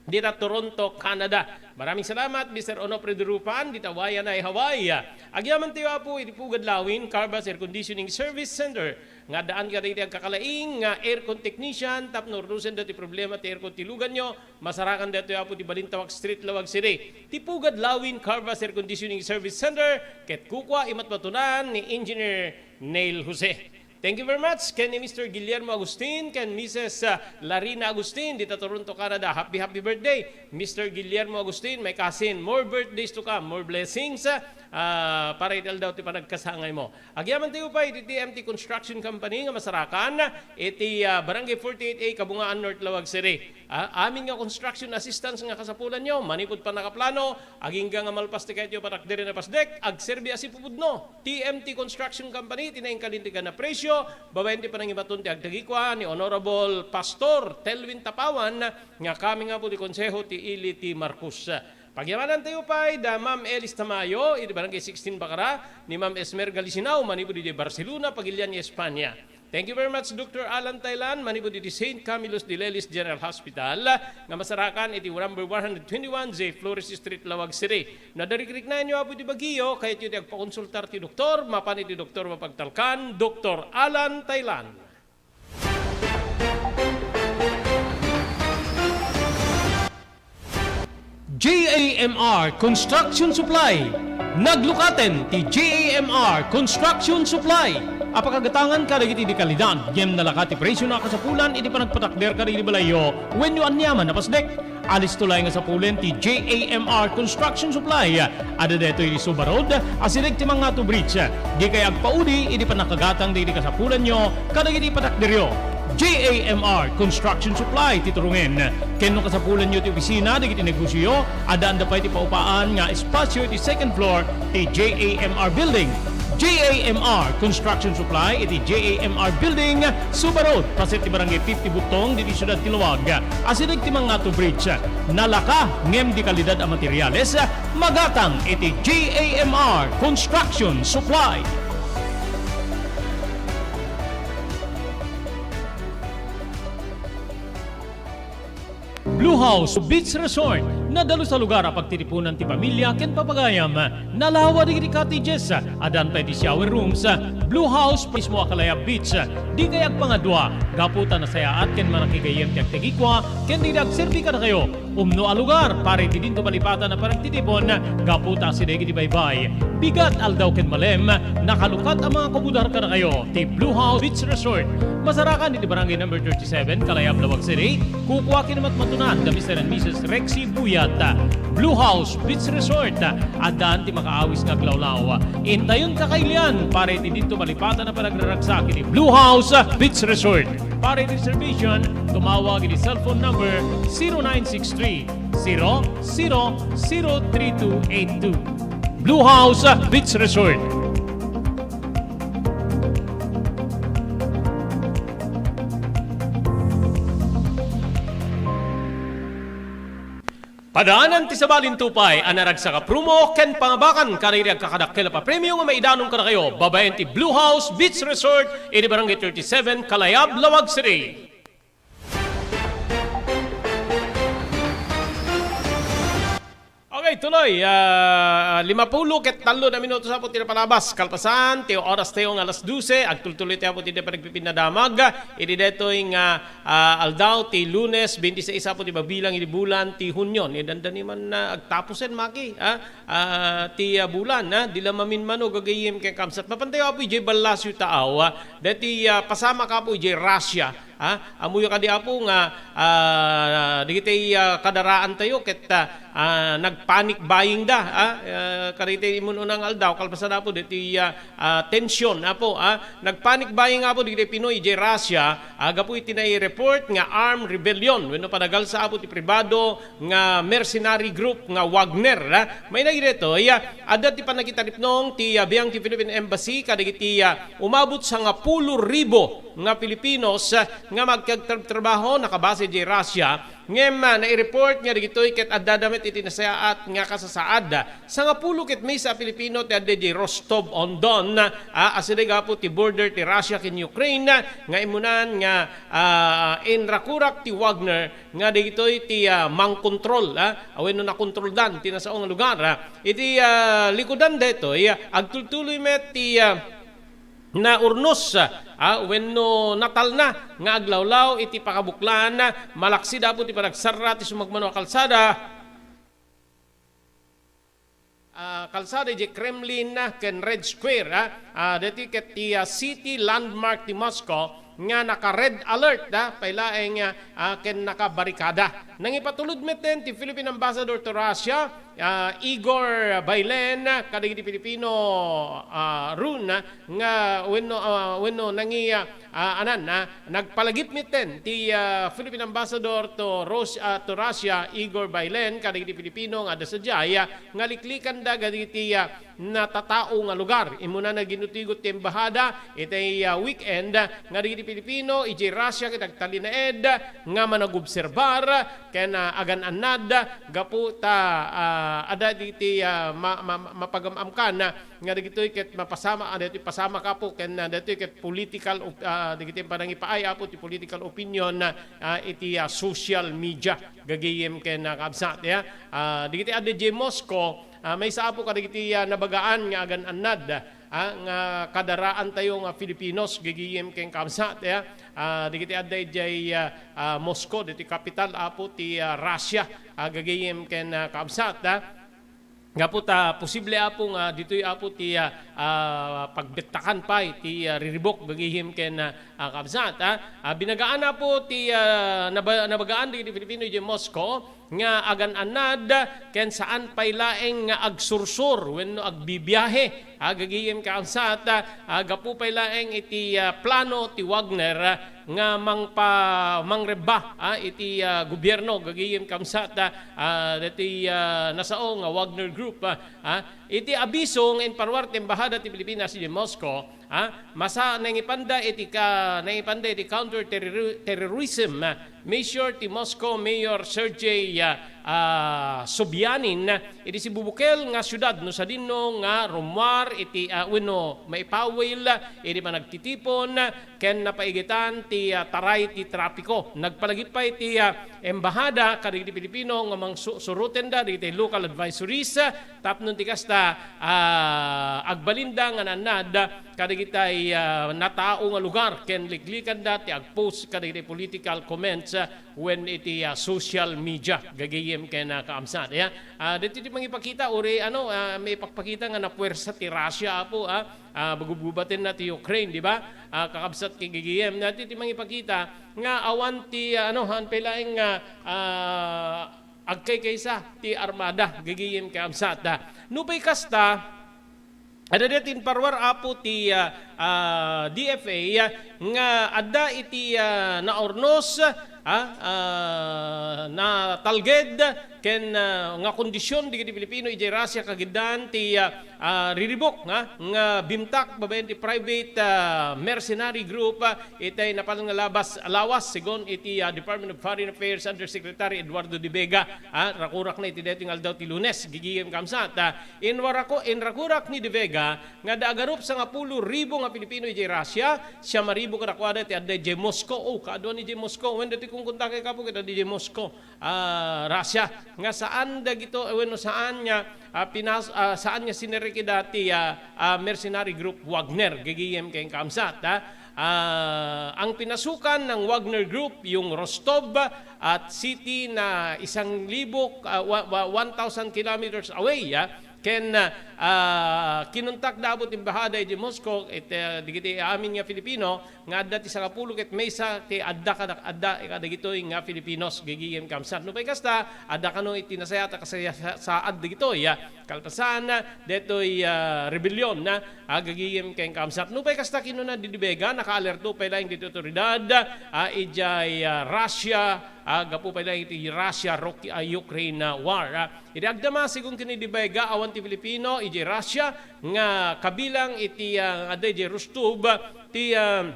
dita Toronto, Canada. Maraming salamat, Mister Onofre Durupan, dita Waianae, Hawaii. Agyaman tayo, Apo, iti Pugad Lawin, Carvas Air Conditioning Service Center. Nga addaan kadagiti agkakalaing nga aircon technician tapno urdusen daytoy problema ti aircon ti luganyo, masarakan daytoy, Apo, ti Balintawak Street, Laoag City. Ti Pugad Lawin Carvas Air Conditioning Service Center, ket kukua imatmatunan ni Engineer Neil Jose. Thank you very much ken ni Mister Guillermo Agustin ken Missus, ah, Larina Agustin dita Toronto, Canada. Happy, happy birthday, Mister Guillermo Agustin, my cousin. More birthdays to come, more blessings, ah, para iti aldaw ti panagkasangaymo. Agyaman tayo pay iti T M T Construction Company nga masarakan iti, ah, Barangay forty-eight A, Kabungaan North, Laoag City. Ah, amin nga construction assistance nga kasapulanyo, manipud pannakaplano, agingga nga malpas ti kayatyo patakderen a pasdek, agserbi a sipupudno. T M T Construction Company, ti naingkalintegan a presyo, babaen ti panangibaton ti agtagikua ni Honorable Pastor Telvin Tapawan, nga kami nga po ti konseho ti ili ti Marcos. Pagyamanan tayo pay da Ma'am Elis Tamayo, iti Barangay sixteen Bacara, ni Ma'am Esmer Galisinao, manipud iti Barcelona, Pagilian, Espanya. Thank you very much, Doctor Alan Thailand, manipud iti Saint Camillus de Lelis General Hospital, nga masarakan iti number one hundred twenty-one J Flores Street, Laoag City. No adda rikriknaenyo, Apo, iti bagio, kayatyo ti agpakonsultar ti doktor, mapan iti doktor mapagtalkan, Doctor Alan Thailand. J A M R Construction Supply. Naglukaten ti J A M R Construction Supply a pakagatangan kadagiti di kalidad ngem nalaka ti presyo a kasapulan iti panagpatakder kadagiti balayyo wenno aniaman a pasdek. Alisto laeng nga sapulen ti J A M R Construction Supply. Adda daytoy iti Suba Road, asideg ti Mangatu Bridge. Dikay agpaudi iti pannakagatang dagiti kasapulanyo kadagiti patakderyo. J A M R Construction Supply ti turungen. Ken no kasapulanyo ti opisina dagiti negosioyo, addaanda pay ti paupaan nga espasio iti second floor ti J A M R Building. J A M R Construction Supply iti J A M R Building, Suba Road, paset ti Barangay fifty Butong, diti siudad ti Laoag. Asideg ti Mangato Bridge. Nalaka ngem di kalidad a materials, magatang iti J A M R Construction Supply. Blue House Beach Resort, nadalus a lugar a pagtitipunan ti pamilia ken papagayam. Nalawa dagiti cottages, addan pay ti shower rooms. Blue House mismo a Kalayab Beach, dikay agpangadua, gapu ta nasayaat ken manakigayyem ti agtagikua ken dagiti agserbi kadakayo. Umno a lugar para iti dinto malipatan a panagtitipon, gapu ta asideg iti baybay, bigat, aldaw ken malem, nakalukat a mga kumudar kadakayo ti Blue House Beach Resort. Masarakan iti Barangay Number thirty-seven, Kalayab, Laoag City. Kukua ken matmatunan da Mister and Missus Rexy Buyat. Blue House Beach Resort, addan ti makaawis nga aglawlaw. Intayon kakailian para iti dinto malipatan a panagraragsak iti Blue House Beach Resort. Para iti reservation, tumawag iti cellphone number zero nine six three, zero zero zero three two eight two. Blue House Beach Resort. Padaanan ti sabali ti upay a naragsak a promo ken pangabakan kadagiti agkakadakkel a papremio nga maidanon kadakayo babaen ti Blue House Beach Resort iti Barangay thirty-seven, Kalayab, Laoag City. Okay, tuloy. Ah, limapulo ket tallo na minutos apo ti napalabas. Kalpasan ti oras tayo nga alas dose, agtultuloy tayo apo ti panagpipinnadamag. Idi detoy nga, ah, aldaw ti Lunes, twenty-six apo ti mabilang idi bulan ti Hunio. Ni dandani man na agtapusen, Maki, ah, ah, ti, ah, bulan, ah, di la maminmano gagayem ken kamsat. Mapan tayo apo idiay ballasyo taaw, ah, deti, ah, pasamak apo idiay Russia. Ah, ammoyo kadi, Apo, nga, ah, dagiti, ah, kadaraantayo ket, ah, ah, nagpanic buying da, ah, ah, kadagiti immun-una nga aldaw, kalpasan, Apo, dagiti, ah, ah, tension, Apo, ah, nagpanic buying, Apo, dagiti Pinoy idiay Russia, ah, gapu iti nai-report nga armed rebellion wenno panagalsa, Apo, ti pribado nga mercenary group nga Wagner, ah. Maina daytoy, ah, adda ti pannakitaripnong ti, ah, biang ti Philippine Embassy kadagiti, ah, umabot sangapulo ribu nga Filipinos, ah, nga magkagtrabtrabaho nakabase idiay Russia, ngem, ah, nai-report nga dagitoy ket addada met iti nasayaat nga kasasaad. Sangapulo ket maysa a Filipino ti adda idiay Rostov-on-Don, ah, asideg, Apo, ti border ti Russia ken Ukraine, ah, nga immunan nga, ah, inrakurak ti Wagner nga dagitoy ti, ah, mangkontrol, ah, wenno nakontroldan ti nasao nga lugar, ah. Iti, ah, likudan daytoy, ah, agtultuloy met ti, ah, naurnos, ah, wenno natalna nga aglawlaw iti pakabuklan, malaksid, Apo, ti panagsarra ti sumagmamano a kalsada, ah, kalsada idiay Kremlin, ah, ken Red Square, ah, ah, daytoy ket ti, ah, city landmark ti Moscow nga naka-red alert, ah, pay laeng, ah, ah, ken nakabarikada. Nangipatulod metten ti Philippine Ambassador to Russia, ah, Igor Bailen, kadagiti Filipino, ah, run, ah, nga wenno, ah, wenno nangi-, ah, ah, anan, ah, nagpalagip metten ti, ah, Philippine Ambassador to Rus-, ah, to Russia, Igor Bailen, kadagiti Filipino nga adda sadiay, ah, nga liklikanda kadagiti, ah, natatao nga lugar. Immuna nagin-utigot ti embahada iti, ah, weekend, ah, nga dagiti Filipino idiay Russia ket agtalinaed nga managobserbar ken, ah, agan-annad gapu ta, ah, adda dagiti, ah, ma-, ma-, mapagam-amkan, ah, nga dagitoy ket mapasama, ah, dagitoy pasamak, Apo, ken, ah, dagitoy ket political op-, ah, dagiti panangipaay, Apo, ti political opinion, ah, iti, ah, social media gagayem ken, ah, kabsat, ya. Ah, dagiti adda idiay Moscow, ah, maysa, Apo, kadagiti, ah, nabagaan nga agan-annad, ah, nga kadaraantayo nga Filipinos gagayem ken kabsat, ya. Ah, dagiti adda idiay, ah, ah, Moscow, ditoy kapital, Apo, ti, ah, Russia, ah, gagayem ken, ah, kabsat, ah. Gapu ta posible, Apo, nga ditoy, Apo, ti, ah, ah, pagbettakan pay ti, ah, riribuk gagayem ken, ah, ah, kabsat, ah. Ah, binagaan, Apo, ti, ah, naba-, nabagaan dagiti Filipino idiay Moscow, nga agan-annad ken saan pay laeng nga agsursur wenno agbibiahe, a, gagayem kakabsat, a, gapu pay laeng iti, a, plano ti Wagner, a, nga mangpa-, mangrebba, a, iti, a, gobierno, gagayem kakabsat, a, a, dati, a, nasao nga Wagner Group, a, a. Iti abiso nga inparuar ti Embahada ti Pilipinas iti Moscow, a, masa-, nangipanda iti ka-, nangipanda iti counter terror-, terrorism, a, measure ti Moscow Mayor Sergei, a, a, Sobyanin iti sibubukel nga siudad no sadino nga rummuar iti, a, wenno maipawil iti panagtitipon ken napaigitan ti, a, taray ti trapiko. Nagpalagip pay ti, a, Embahada kadagiti Pilipino nga mangsu-, surotenda dagiti local advisories, a, tapno ti kasta, a, agbalinda nga nannad kadagitay, a, natao nga lugar ken liklikanda ti agpost kadagiti political comments, a, wen iti, a, social media, gagayem ken, a, kakabsat. Ya, a, dito ti mangipakita, uri, ano, a, maipakpakita nga napuwersa ti Russia, apo, a, a, gubgubatenna ti Ukraine, di ba? A, kakabsat ken gagayem. Dito ti mangipakita nga awan ti, a, ano, han pay laeng nga, a, agkaykaysa ti armada, gagayem kakabsat. A, nupay kasta, adda dayta inparuar, apo, ti, a, a, D F A, a, nga adda iti, a, naurnos, a, a, natalged ken, a, nga kondisyon dagiti Pilipino idiay Russia kagiddan ti, a, a, riribuk nga, nga bimtak babaen ti private, a, mercenary group, a, itay napan nga labas lawas, segun iti, a, Department of Foreign Affairs Undersecretary Eduardo de Vega, a, rakurakna iti daytoy nga aldaw ti Lunes, gagayem kakabsat. A, Inwarako-, inrakurak ni De Vega nga adda agarup sangapulo ribu nga Pilipino idiay Russia, siam a ribu kadakuada ti adda idiay Moscow. O, kaaduan idiay Moscow. Wen datoy kunkuntakay, kapo, ket adda idiay Moscow, a, Russia. Nga saan dagito-, wenno saan nga, a, pinas-, a, saan nga sinerrekida ti, a, a, mercenary group Wagner, gagayem ken kakabsat, a. A, ang pinasukan ng Wagner Group, yung Rostov at city na isang libo, a, wa-, wa-, one thousand kilometers away, a, ken, a, kinuntakda, apo, ti embahada iti Moscow, iti, a, dagiti amin nga Filipino nga adda ti sangapulo ket maysa ti adda kada-, adda kadagitoy nga Filipinos, gagayem kakabsat. Nupay kasta, adda kano iti nasayaat a kasaya-, sa-, saad dagitoy, a, kalpasan daytoy, a, rebellion, a, gagayem ken kakabsat. Nupay kasta, kinuna ni De Vega, nakaalerto pay laeng ditoy otoridad, a, idiay, a, Russia, a, gapu pay laeng iti Russia, Ruk-, a, Ukraine, a, war, a. Iti agdama, segun ken ni De Vega, awan ti Filipino idiay Russia nga kabilang iti, a, adda idiay Rostov, ti, a,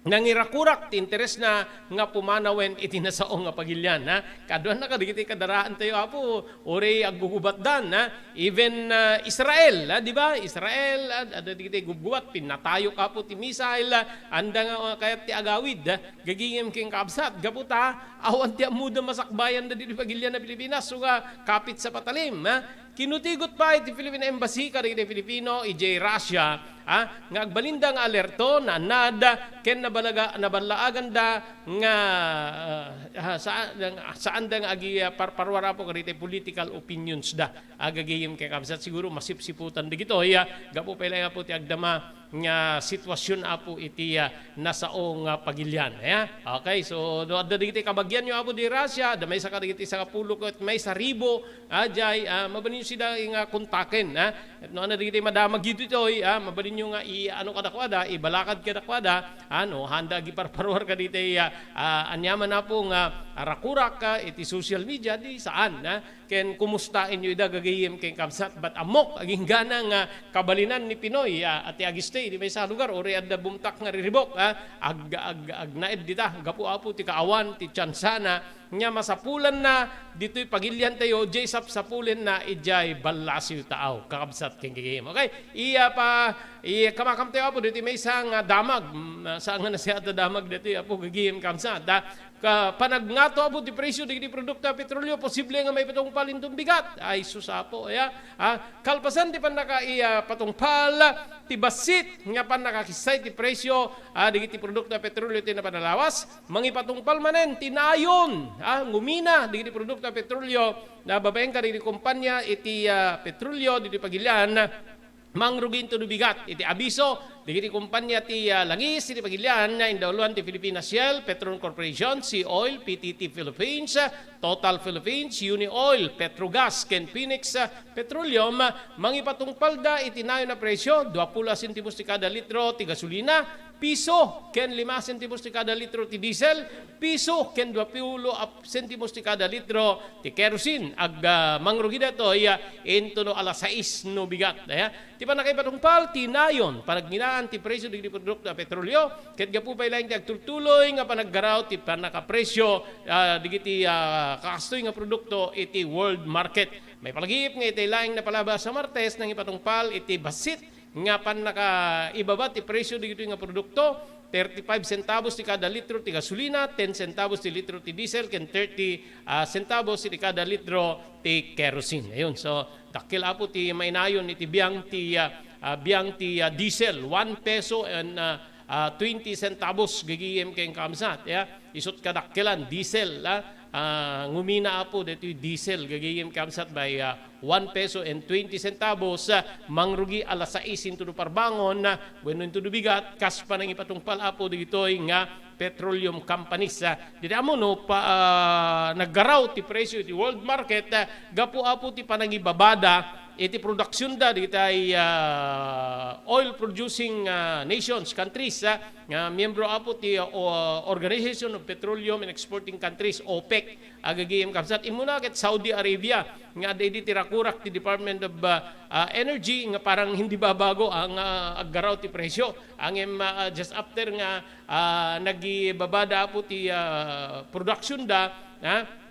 nangirakurak ti interesna nga pumanawen iti nasao nga pagilian, ha? Kaaduanna kadagiti kadaraantayo, Apo, uray aggugubatdan, ha? Even, ah, Israel, ah, di ba? Israel, ah, adda dagiti gubgubat, pinnatayok, Apo, ti missile, ah, anda nga, ah, kayat ti agawid, ah, gagingem ken kabsat, gapu ta, awan ti ammoda masakbayan dagiti pagilian a Pilipinas, so nga kapit sa patalim, ha? Kinutigot pay ti Philippine Embassy kadagiti Filipino idiay Russia, ha, nga agbalinda nga alerto, naannad, ken nabalaga-, naballaaganda nga, ah, sa-, saanda nga agi-, ah, par-, parwar, Apo, kadagiti political opinions da. Agagayem ken kabsat, siguro masipsiputan dagitoy, ah, gapu pay laeng, Apo, ti agdama nga sitwasyon, Apo, iti, ah, nasao nga pagilian, ya. Okay, so, no adda dagiti kabagianyo, Apo, di Russia, adda maysa kadagiti sangapulo ket maysa ribu, ah, jay, ah, mabalinyo sida nga kontaken, ah. No adda dagiti madamag ditoy, ah, mabalinyo nga i-, ano kadakuada, ibalakad kadakuada, ah, no, handa agiparparuar kadagiti, ah, ah, aniaman, Apo, nga rakurak, ah, iti social media, di saan, ah. Ken kumustaenyo ida gagayem ken kabsat, bat ammok, aginggana nga kabalinan ni Pinoy, ah, a ti agistay iti maysa a lugar, uray adda bumtak nga riribok, ah, ag-, ag-, agnaed dita, gapu, Apo, ti kaawan, ti tiansana, nga masapulanna ditoy pagiliantayo, jay sapsapulenna idiay ballasiw taaw, kakabsat ken gagayem. Okay, iya pa, iya kamakamtayo, Apo, ditoy maysa nga damag, mm, saan nga nasayaat a damag ditoy, Apo, gagayem kabsat, ah, ka-, panagngato, Apo, ti presyo dagiti produkto a petrolio, posible nga maipatungpal inton bigat. Ay, sus, Apo, aya. Ah, kalpasan ti pannaka-, iya, patungpal ti bassit nga pannakakissay ti presyo, ah, dagiti produkto a petrolio ti napan a lawas, mangipatungpal manen ti nayon, ah, ngumina dagiti produkto a petrolio na babaen kadagiti kompania iti, ah, petrolio ditoy pagilian. mangrugi intono bigat. Iti abiso dagiti kompania ti, ah, langis iti pagilian, indauluan ti Philippine Shell, Petron Corporation, Sea Oil, P T T Philippines, Total Philippines, Uni Oil, Petrogas, ken Phoenix, ah, Petroleum, ah, mangipatungpalda iti nayon a presio, dua pulo a sentimos ti kada litro ti gasolina, piso ken lima a sentimos ti kada litro ti diesel, piso ken dua pulo a sentimos ti kada litro ti kerosene. Ag, ah, mangrugi daytoy, ah, intono alas sais no bigat. Aya, ti pannakaipatungpal ti nayon, panagngidaan ti presio dagiti produkto a petrolio, ket gapu pay laeng ti agtultuloy nga panaggaraw ti pannakapresio, ah, dagiti, ah, kastoy nga produkto iti world market. Maipalagip nga itay laeng napalabas a Martes nangipatungpal iti bassit nga pannakaibaba ti presio dagitoy nga produkto, thirty-five centavos ti kada litro ti gasolina, ten centavos ti litro ti diesel, ken thirty, ah, centavos ti kada litro ti kerosene. Ayun, so, dakkel, Apo, ti mainayon iti biang ti, ah, ah, biang ti, ah, diesel, one peso and, ah, ah, twenty centavos, gagayem ken kaabsat, ya. Isut' kadakkelan, diesel, ah, ah, ngumina, Apo, daytoy diesel, gagayem kaabsat, by, ah, one peso and twenty centavos, ah, mangrugi alas sais intono parbangon, ah, wenno intono bigat, kas panangipatungpal, Apo, dagitoy nga petroleum companies, ah. Dita ammo no pa, ah, naggaraw ti presio iti world market, ah, gapu, Apo, ti panangibabada iti produksionda dagitay, ah, oil producing, ah, nations, countries, ah, nga miyembro, Apo, ti, ah, o-, Organization of Petroleum and Exporting Countries, OPEC. Agagayem kabsat, immuna ket Saudi Arabia nga adda idi ti rakurak ti Department of, ah, ah, Energy nga parang hindi babago ang, ah, aggaraw ti presyo. Ngem, ah, just after nga, ah, nagibabada, Apo, ti, ah, produksionda, ha?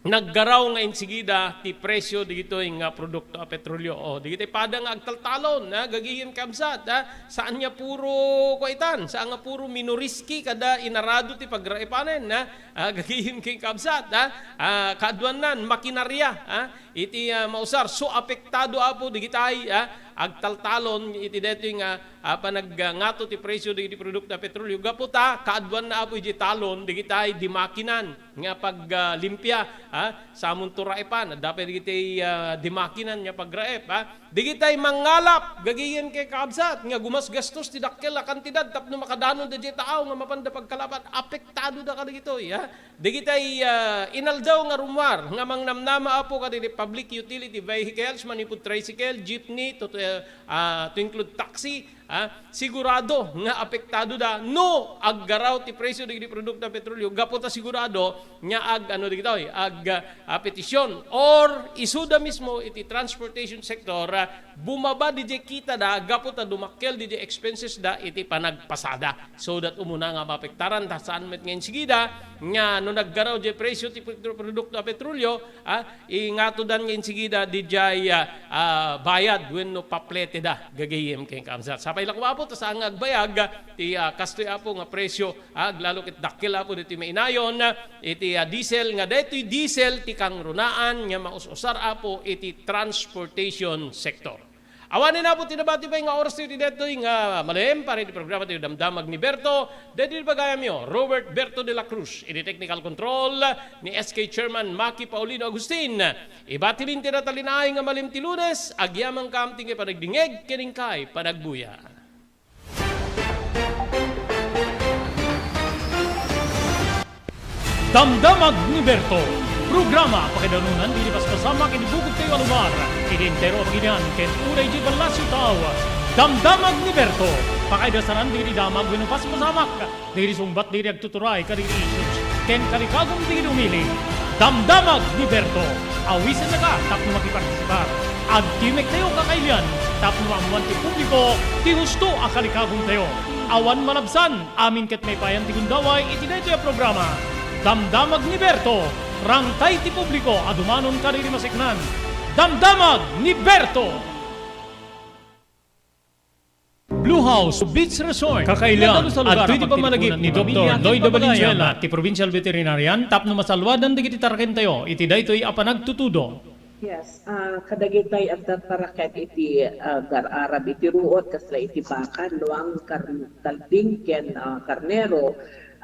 Naggaraw nga insigida ti presyo dagitoy nga produkto a petrolyo. O, dagitoy pada nga agtaltalon, ha? Gagayem kabsat, ha? Saan nga puro, kuaitan, saan nga puro minoriski kada inarado ti pagraepanen, ha? Ah, gagayem ken kabsat, ha? Ah, kaaduannan, makinarya, ha? Iti, ah, mausar, so apektado, Apo, dagitay, ha? Agtaltalon iti daytoy nga, ah, panag-, ah, ngato ti presyo dagiti produkto a petrolyo. Gapu ta, kaaduanna, Apo, iti talon, dagitay dimakinan nga pag, ah, limpia, ha? Samunto raepan, adda pay dagitay, ah, dimakinan nga pagraep, ha? Dagitay mangngalap, gagayem ken kaabsat, nga gumasgastos ti dakkel a kantidad tapno makadanon daydiay taaw nga mapanda pagkalapan, apektado da kadagitoy, ha? Dagitay, ah, inaldaw nga rummuar nga mangnamnama, Apo, kadagiti public utility vehicles, manipud tricycle, jeepney, to, eh, ah, to include taxi, ah, sigurado nga apektado da no aggaraw ti presyo dagiti produkto a petrolyo, gapu ta sigurado nga ag-, ano dagitoy, ag-, ah, petition or isuda mismo iti transportation sector, ah, bumaba didiay kitada gapu ta dumakkel didiay expenses da iti panagpasada. So that umuna nga maapektaran ta saan met nga insigida nga no naggaraw diay presyo ti pet-, produkto a petrolyo, ah, ingatodan nga insigida didiay, ah, ah, bayad wenno paplete da gagayem ken kaabsat. Sapay la koma, Apo, ta saan nga agbayag ti, ah, kastoy, Apo, nga presyo, ah, aglalo ket dakkel, Apo, ditoy mainayon, ah, iti, ah, diesel, nga daytoy diesel ti kangrunaan nga maus-usar, Apo, iti transportation sector. Awanen, Apo, ti nabati pay nga oras ti daytoy nga malem para iti programa ti Damdamag ni Berto. Daytoy ti pagayamyo, Robert Berto de la Cruz, iti technical control ni S K Chairman Maki Paulino Agustin. Ibati min ti natalinaay nga malem ti Lunes, agyamankam ti panagdingeg ken inkay panagbuya. Damdamag ni Berto, programa pakaidanunan iti paspasamak iti bukod tayo a lugar, iti entero a pagilian ken unay iti ballasyo tao. Damdamag ni Berto, pakaidasanan dagiti damag wenno paspasamak, dagiti sungbat dagiti agtuturay kadagiti issues ken kalikagum dagiti umili. Damdamag ni Berto, awisennaka tapno makipartisipar. Agtimek tayo kakailian tapno maammoan ti publiko ti husto a kalikagum tayo. Awan malabsan, amin ket maipayan ti gundaway iti daytoy a programa. Damdamag ni Berto, rangtay ti publiko a dumanon kadagiti maseknan. Damdamag ni Berto! Blue House Beach Resort. Kakailian, adtoy ti pammalagip ni Doktor Lloyd Valenzuela, ti Provincial Veterinarian, tapno masalwadan dagiti tarakentayo iti daytoy a panagtutudo. Yes, ah, kadagitay agtartaraken iti, ah, agar-arab iti ruot, kasla iti baka, luang, kar-, talping, ken, ah, karnero.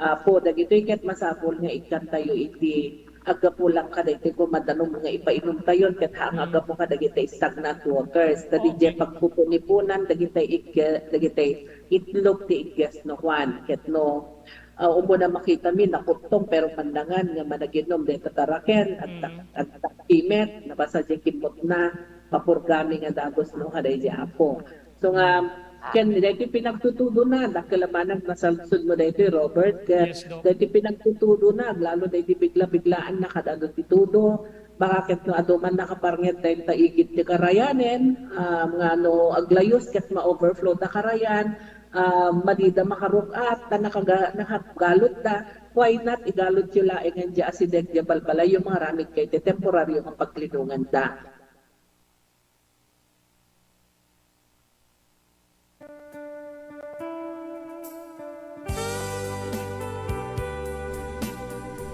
Apo, dagitoy ket masapul nga ikkantayo iti, aggapu lang kadagiti koma danum nga ipainumtayon ket haan nga aggapu kadagiti stagnant waters. Ta didiay pagpupuniponan dagiti igge-, dagiti itlog ti igges no Juan. Ket no, ah, umuna makitami, nakuttong, pero pandangan nga managinum dayta taraken, agtak-, agtakkimet, nabasa diay kimmutna, mapurgami nga dagus no kadaydi Apo. So nga, ken daytoy pinagtutudona, dakkel a manang nasalsodmo daytoy, Robert, ket daytoy pinagtutudona, aglalo daydi bigla-biglaan na kadano ti tudo, baka ket no adu man nakaparnget dayta igid ti karayanen, ah, nga no aglayus ket ma-overflow da karayan, ah, madida makarug-at, ta nakaga-, nakagalutda, why not igalutyo laengen diay asideg diay balbalayyo nga aramidkayo iti temporario nga paglinonganda.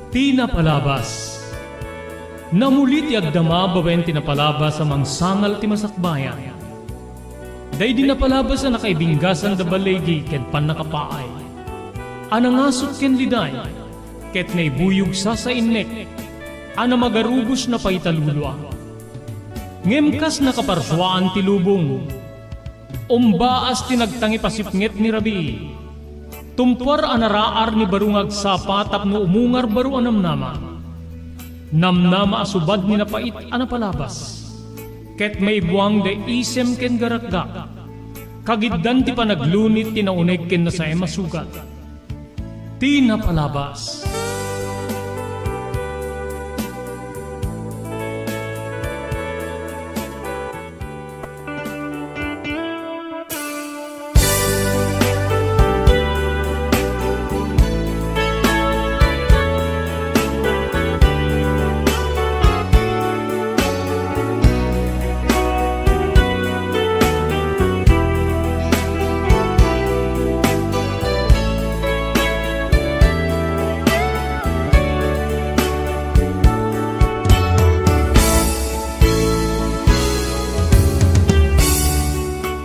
Ti napalabas. Namuli ti agdama babaen ti napalabas a mangsangal ti masakbayan. Daydi napalabas a nakaibinggasan da baligi ken pannakapaay. A nangasut ken liday, ket naibuyog sasainnek, a namagarubos napaitalulua. Ngem kas nakaparsuaan ti lubong, umbaas ti nagtangipasipnget ni rabii. Tumpuar a naraar ni baro nga agsapa tapno umungar baro a namnama. Namnama a subad ni napait a napalabas. Ket maibuang da isem ken garakgak. Kagiddan ti panaglunit ti nauneg ken nasaem a sugat. Ti napalabas.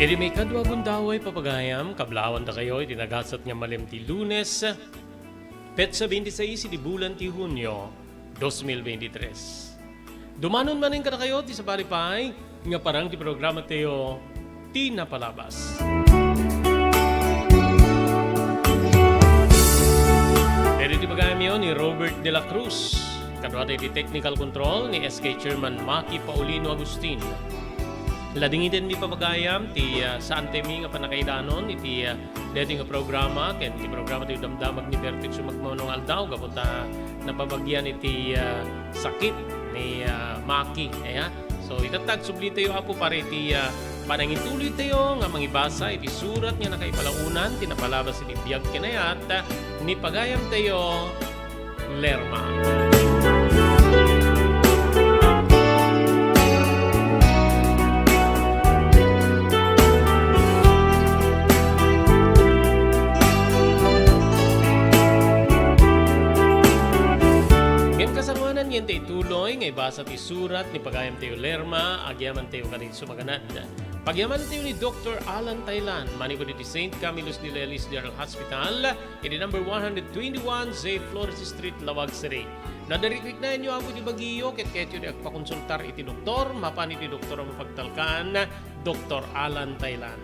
Iti maikadua a gundaway, papagayam, kablawandakayo iti nagasat nga malem ti Lunes, petsa twenty-six iti bulan ti Hunio, dos mil veintitrés. Dumanon manen kadakayo ti sabali pay nga parang ti programa tayo, Ti Napalabas. Iti pagayamyo ni Robert de la Cruz, kaduata iti technical control ni S K Chairman Maki Paulino Agustin. Ladingiten mi papagayam ti, ah, saantaymi nga pannakaidanon iti, ah, daytoy nga programa, ken ti programa ti Damdamag ni Bertix Sumagmamano nga Aldaw, gapu ta napabagian iti, ah, sakit ni, ah, Maki, aya. So, itatta, agsublitayo, Apo, para iti, ah, panangituloytayo nga mangibasa iti surat nga nakaipalaonan ti napalabas iti biag ken ayat ni pagayamtayo, Lerma. Ngem kasangoanan nga intay ituloy nga ibasa ti surat ni pagayamtayo Lerma, agyamantayo kadagiti sumaganad. Pagyamantayo ni Doktor Alan Taylan, manipud iti Saint Camillus de Lelis General Hospital, iti number one hundred twenty-one J Flores Street, Laoag City. No adda rikriknaenyo, Apo, iti bagiyo, ket kayatyo ti agpakonsultar iti doktor, mapan iti doktor a mapagtalkan, Doktor Alan Taylan.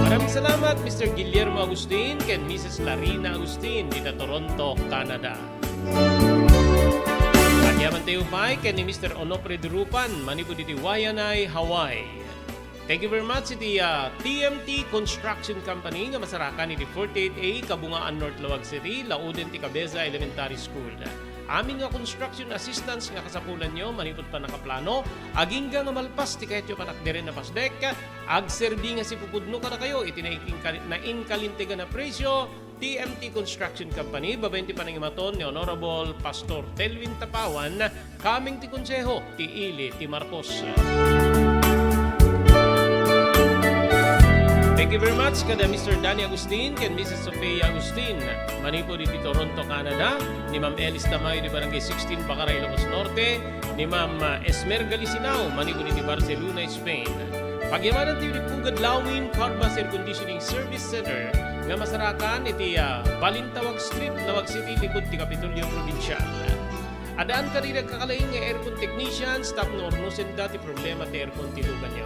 Maraming salamat, Mister Guillermo Agustin ken Missus Larina Agustin, dita Toronto, Canada. Agyamantayo pay ken ni Mister Onofre Durupan, manipud iti Waianae, Hawaii. Thank you very much iti, ah, T M T Construction Company nga masarakan iti forty-eight A Kabungaan North, Laoag City, lauden ti Cabeza Elementary School. Amin nga construction assistance nga kasapulanyo manipud pannakaplano, agingga nga malpas ti kayatyo panagderen a pasdek, agserbi nga sipupudno kadakayo iti naingkal-, nainkalintegan a presio, T M T Construction Company, babaen ti panangimaton ni Honorable Pastor Telvin Tapawan, kameng ti konseho ti ili ti Marcos. Thank you very much kada Mister Danny Agustin ken Missus Sofia Agustin, manipud iti Toronto, Canada, ni Ma'am Elis Tamayo di Barangay sixteen, Bacara, Ilocos Norte, ni Ma'am, ah, Esmer Galisinao, manipud iti Barcelona, Spain. Pagyamanantayo ni Pugad Lawin Carbas Air Conditioning Service Center, nga masarakan iti, ah, Balintawak Street, Laoag City, likod ti Kapitolyo Probinsial. Addaan kadagiti agkakalaing nga aircon technicians tapno urnosenda ti problema ti aircon ti luganyo.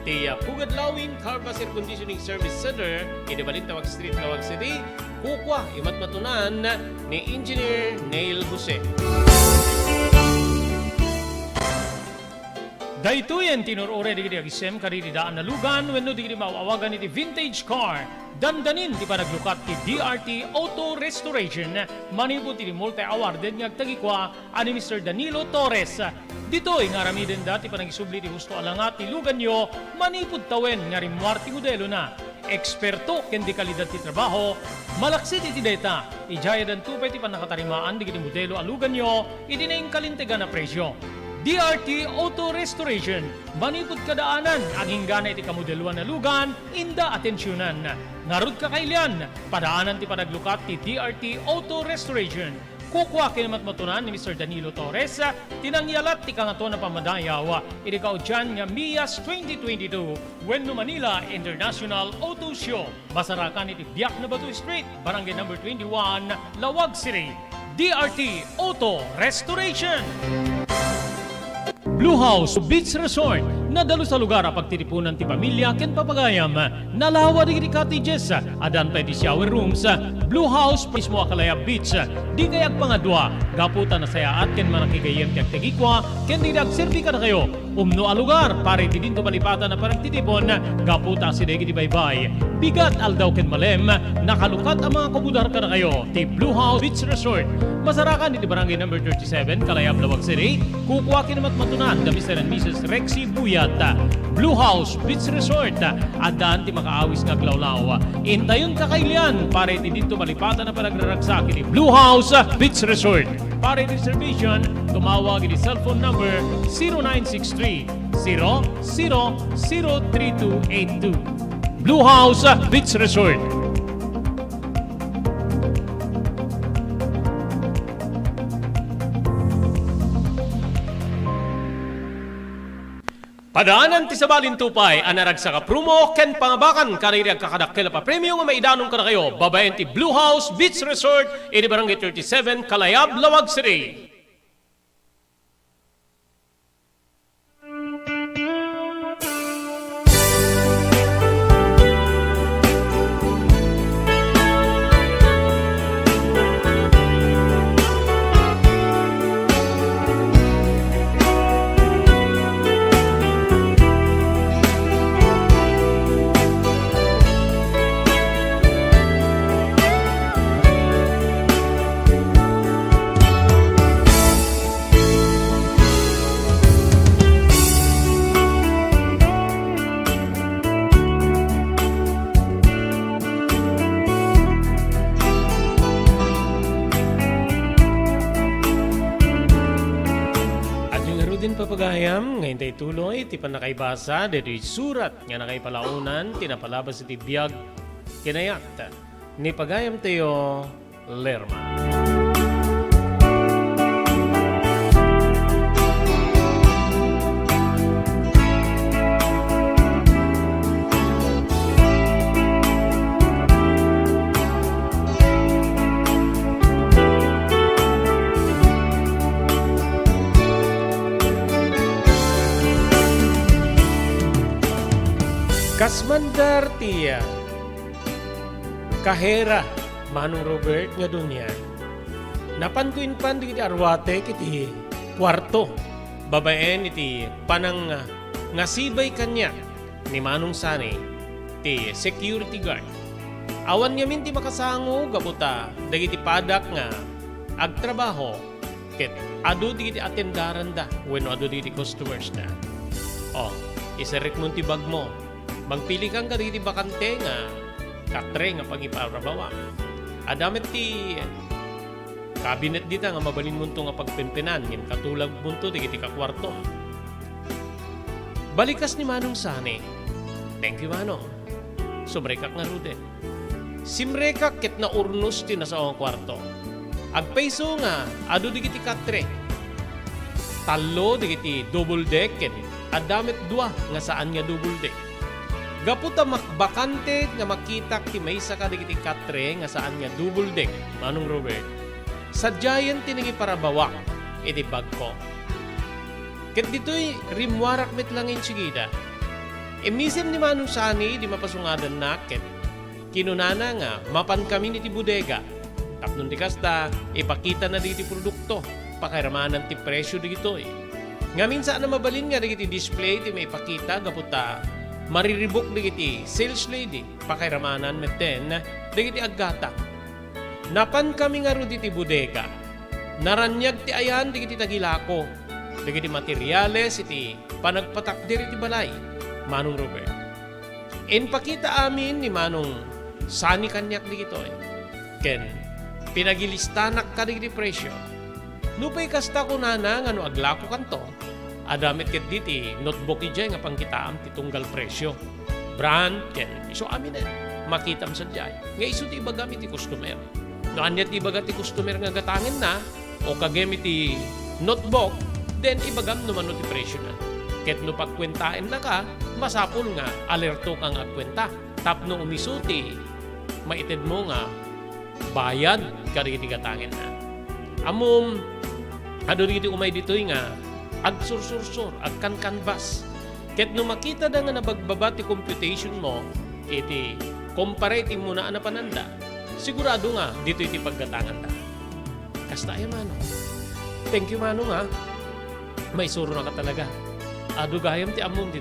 Ti, ah, Pugad Lawin Carvas Air Conditioning Service Center iti Balintawak Street, Laoag City, kukua, imatmatunan ni Engineer Neil Jose. Daytoyen ti inur-uray dagiti agisem kadagiti daan a lugan wenno dagiti maaw-awagan iti vintage car. Dandanin ti panaglukat ti D R T Auto Restoration manipud iti multi-awarded nga agtagikua a ni Mister Danilo Torres. Ditoy nga aramidenda ti panangisubli ti husto a langa ti luganyo manipud tawen nga rimmuar ti modelona. Eksperto ken dekalidad ti trabaho, malaksid iti dayta, idiay addanto pay ti pannakatarimaan dagiti modelo a luganyo iti naingkalintegan a presio. D R T Auto Restoration, manipud kadaanan, aginggana iti kamodeloan a lugan, inda atensionan. Ngarud, kakailian, padaanan ti panaglukat ti D R T Auto Restoration. Kukua ken matmatunan ni Mister Danilo Torres ti nangyalat ti Kangatoan a Pammadayaw iti kaudian nga MIAS twenty twenty-two wenno Manila International Auto Show. Masarakan iti Biak na Bato Street, Barangay Number twenty-one, Laoag City. D R T Auto Restoration. Blue House Beach Resort, nadalus a lugar a pagtitipunan ti pamilia ken papagayam. Nalawa dagiti cottages, addan pay ti shower rooms. Blue House mismo a kalayab beach, dikay agpangadua, gapu ta nasayaat ken manakigayyem ti agtagikua ken dagiti agserbi kadakayo. Umno a lugar para iti dinto malipatan a panagtitipon, gapu ta asideg iti baybay, bigat, aldaw ken malem, nakalukat a mga kabudar kadakayo ti Blue House Beach Resort. Masarakan iti Barangay Number thirty-seven, Kalayab, Laoag City. Kukua ken matmatunan da Mister and Missus Rexy Buyat. Blue House Beach Resort, addan ti makaawis nga aglawlaw. Intayon, kakailian, para iti dinto malipatan a panagraragsak iti Blue House Beach Resort. Para iti reservation, tumawag iti cellphone number zero nine six three, zero zero zero three two eight two. Blue House Beach Resort. Padaanan ti sabali ti upay a naragsak a promo ken pangabakan kadagiti agkakadakkel a papremio nga maidanon kadakayo babaen ti Blue House Beach Resort iti Barangay thirty-seven, Kalayab, Laoag City. Adu ngaruden, papagayam, nga intay tuloy ti pannakaibasa daytoy surat nga nakaipalaonan ti napalabas iti biag ken ayat ni pagayamtayo Lerma. Kas mandar ti kahera, Manong Robert, nga dunia, napanko impan dagiti arwatek iti kuarto babaen iti panangngasibay kaniak ni Manong Sani, ti security guard. Awan ngamin ti makasango gapu ta dagiti padak nga agtrabaho ket adu dagiti atendaranda wenno adu dagiti customersda. O, iserrekmon ti bagmo. Mangpilikan kadagiti bakante nga katre nga pangiparabawa. Adda met ti kabinet dita nga mabalinmonto nga pagpenpenan ngem katulagmonto dagiti kakuarto. Balikas ni Manong Sani. Thank you, Manong. Sumrekak ngaruden. Simrekak ket naurnos ti nasao nga kuarto. Agpayso nga adu dagiti katre. Tallo dagiti double deck ken adda met dua nga saan nga double deck. Gapu ta makbakante nga makitak ti maysa kadagiti katre nga saan nga double deck, Manong Robert, sadiayen ti nangiparabawak iti bagko. Ket ditoy, rimmuarak met la nga insigida. Immisem ni Manong Sani idi mapasungadannak ket kinunana nga mapankamin iti bodega. Tapno di kasta, ipakitana dagiti produkto, pakairamanan ti presio dagitoy. Ngamin, saan a mabalin nga dagiti display ti maipakita gapu ta mariribuk dagiti sales lady, pakairamanan metten dagiti aggatang. Napankami ngarud iti bodega. Naraniag ti ayan dagiti tagilako, dagiti materiales iti panagpatakder iti balay, Manong Robert. Impakita amin ni Manong Sani kaniak dagitoy, ken pinagilistanak kadagiti presio. Nupay kasta, kunana, nga no aglakokanto, adda met ketdi ti notebook idiay nga pankitaam ti tunggal presio, brand, ken isu aminen. Makitam sadiay nga isu ti ibagam iti customer. No ania ti ibaga ti customer nga gatangenna, o kagem iti notebook, then ibagam no mano ti presiona. Ket no pagkuentaennaka, masapul nga alertoka nga agkuenta tapno umisu ti maitedmo nga bayad kadagiti gatangenna. Ammom, adu dagiti umay ditoy nga agsursursor, agkankanbas. Ket no makitada nga nabagbaba ti computation mo iti kumpara iti immuna a napananda, sigurado nga ditoy ti paggatanganda. Kasta aya, Manong. Thank you, Manong, a. Maisuronaka talaga. Adu gayam ti ammom ti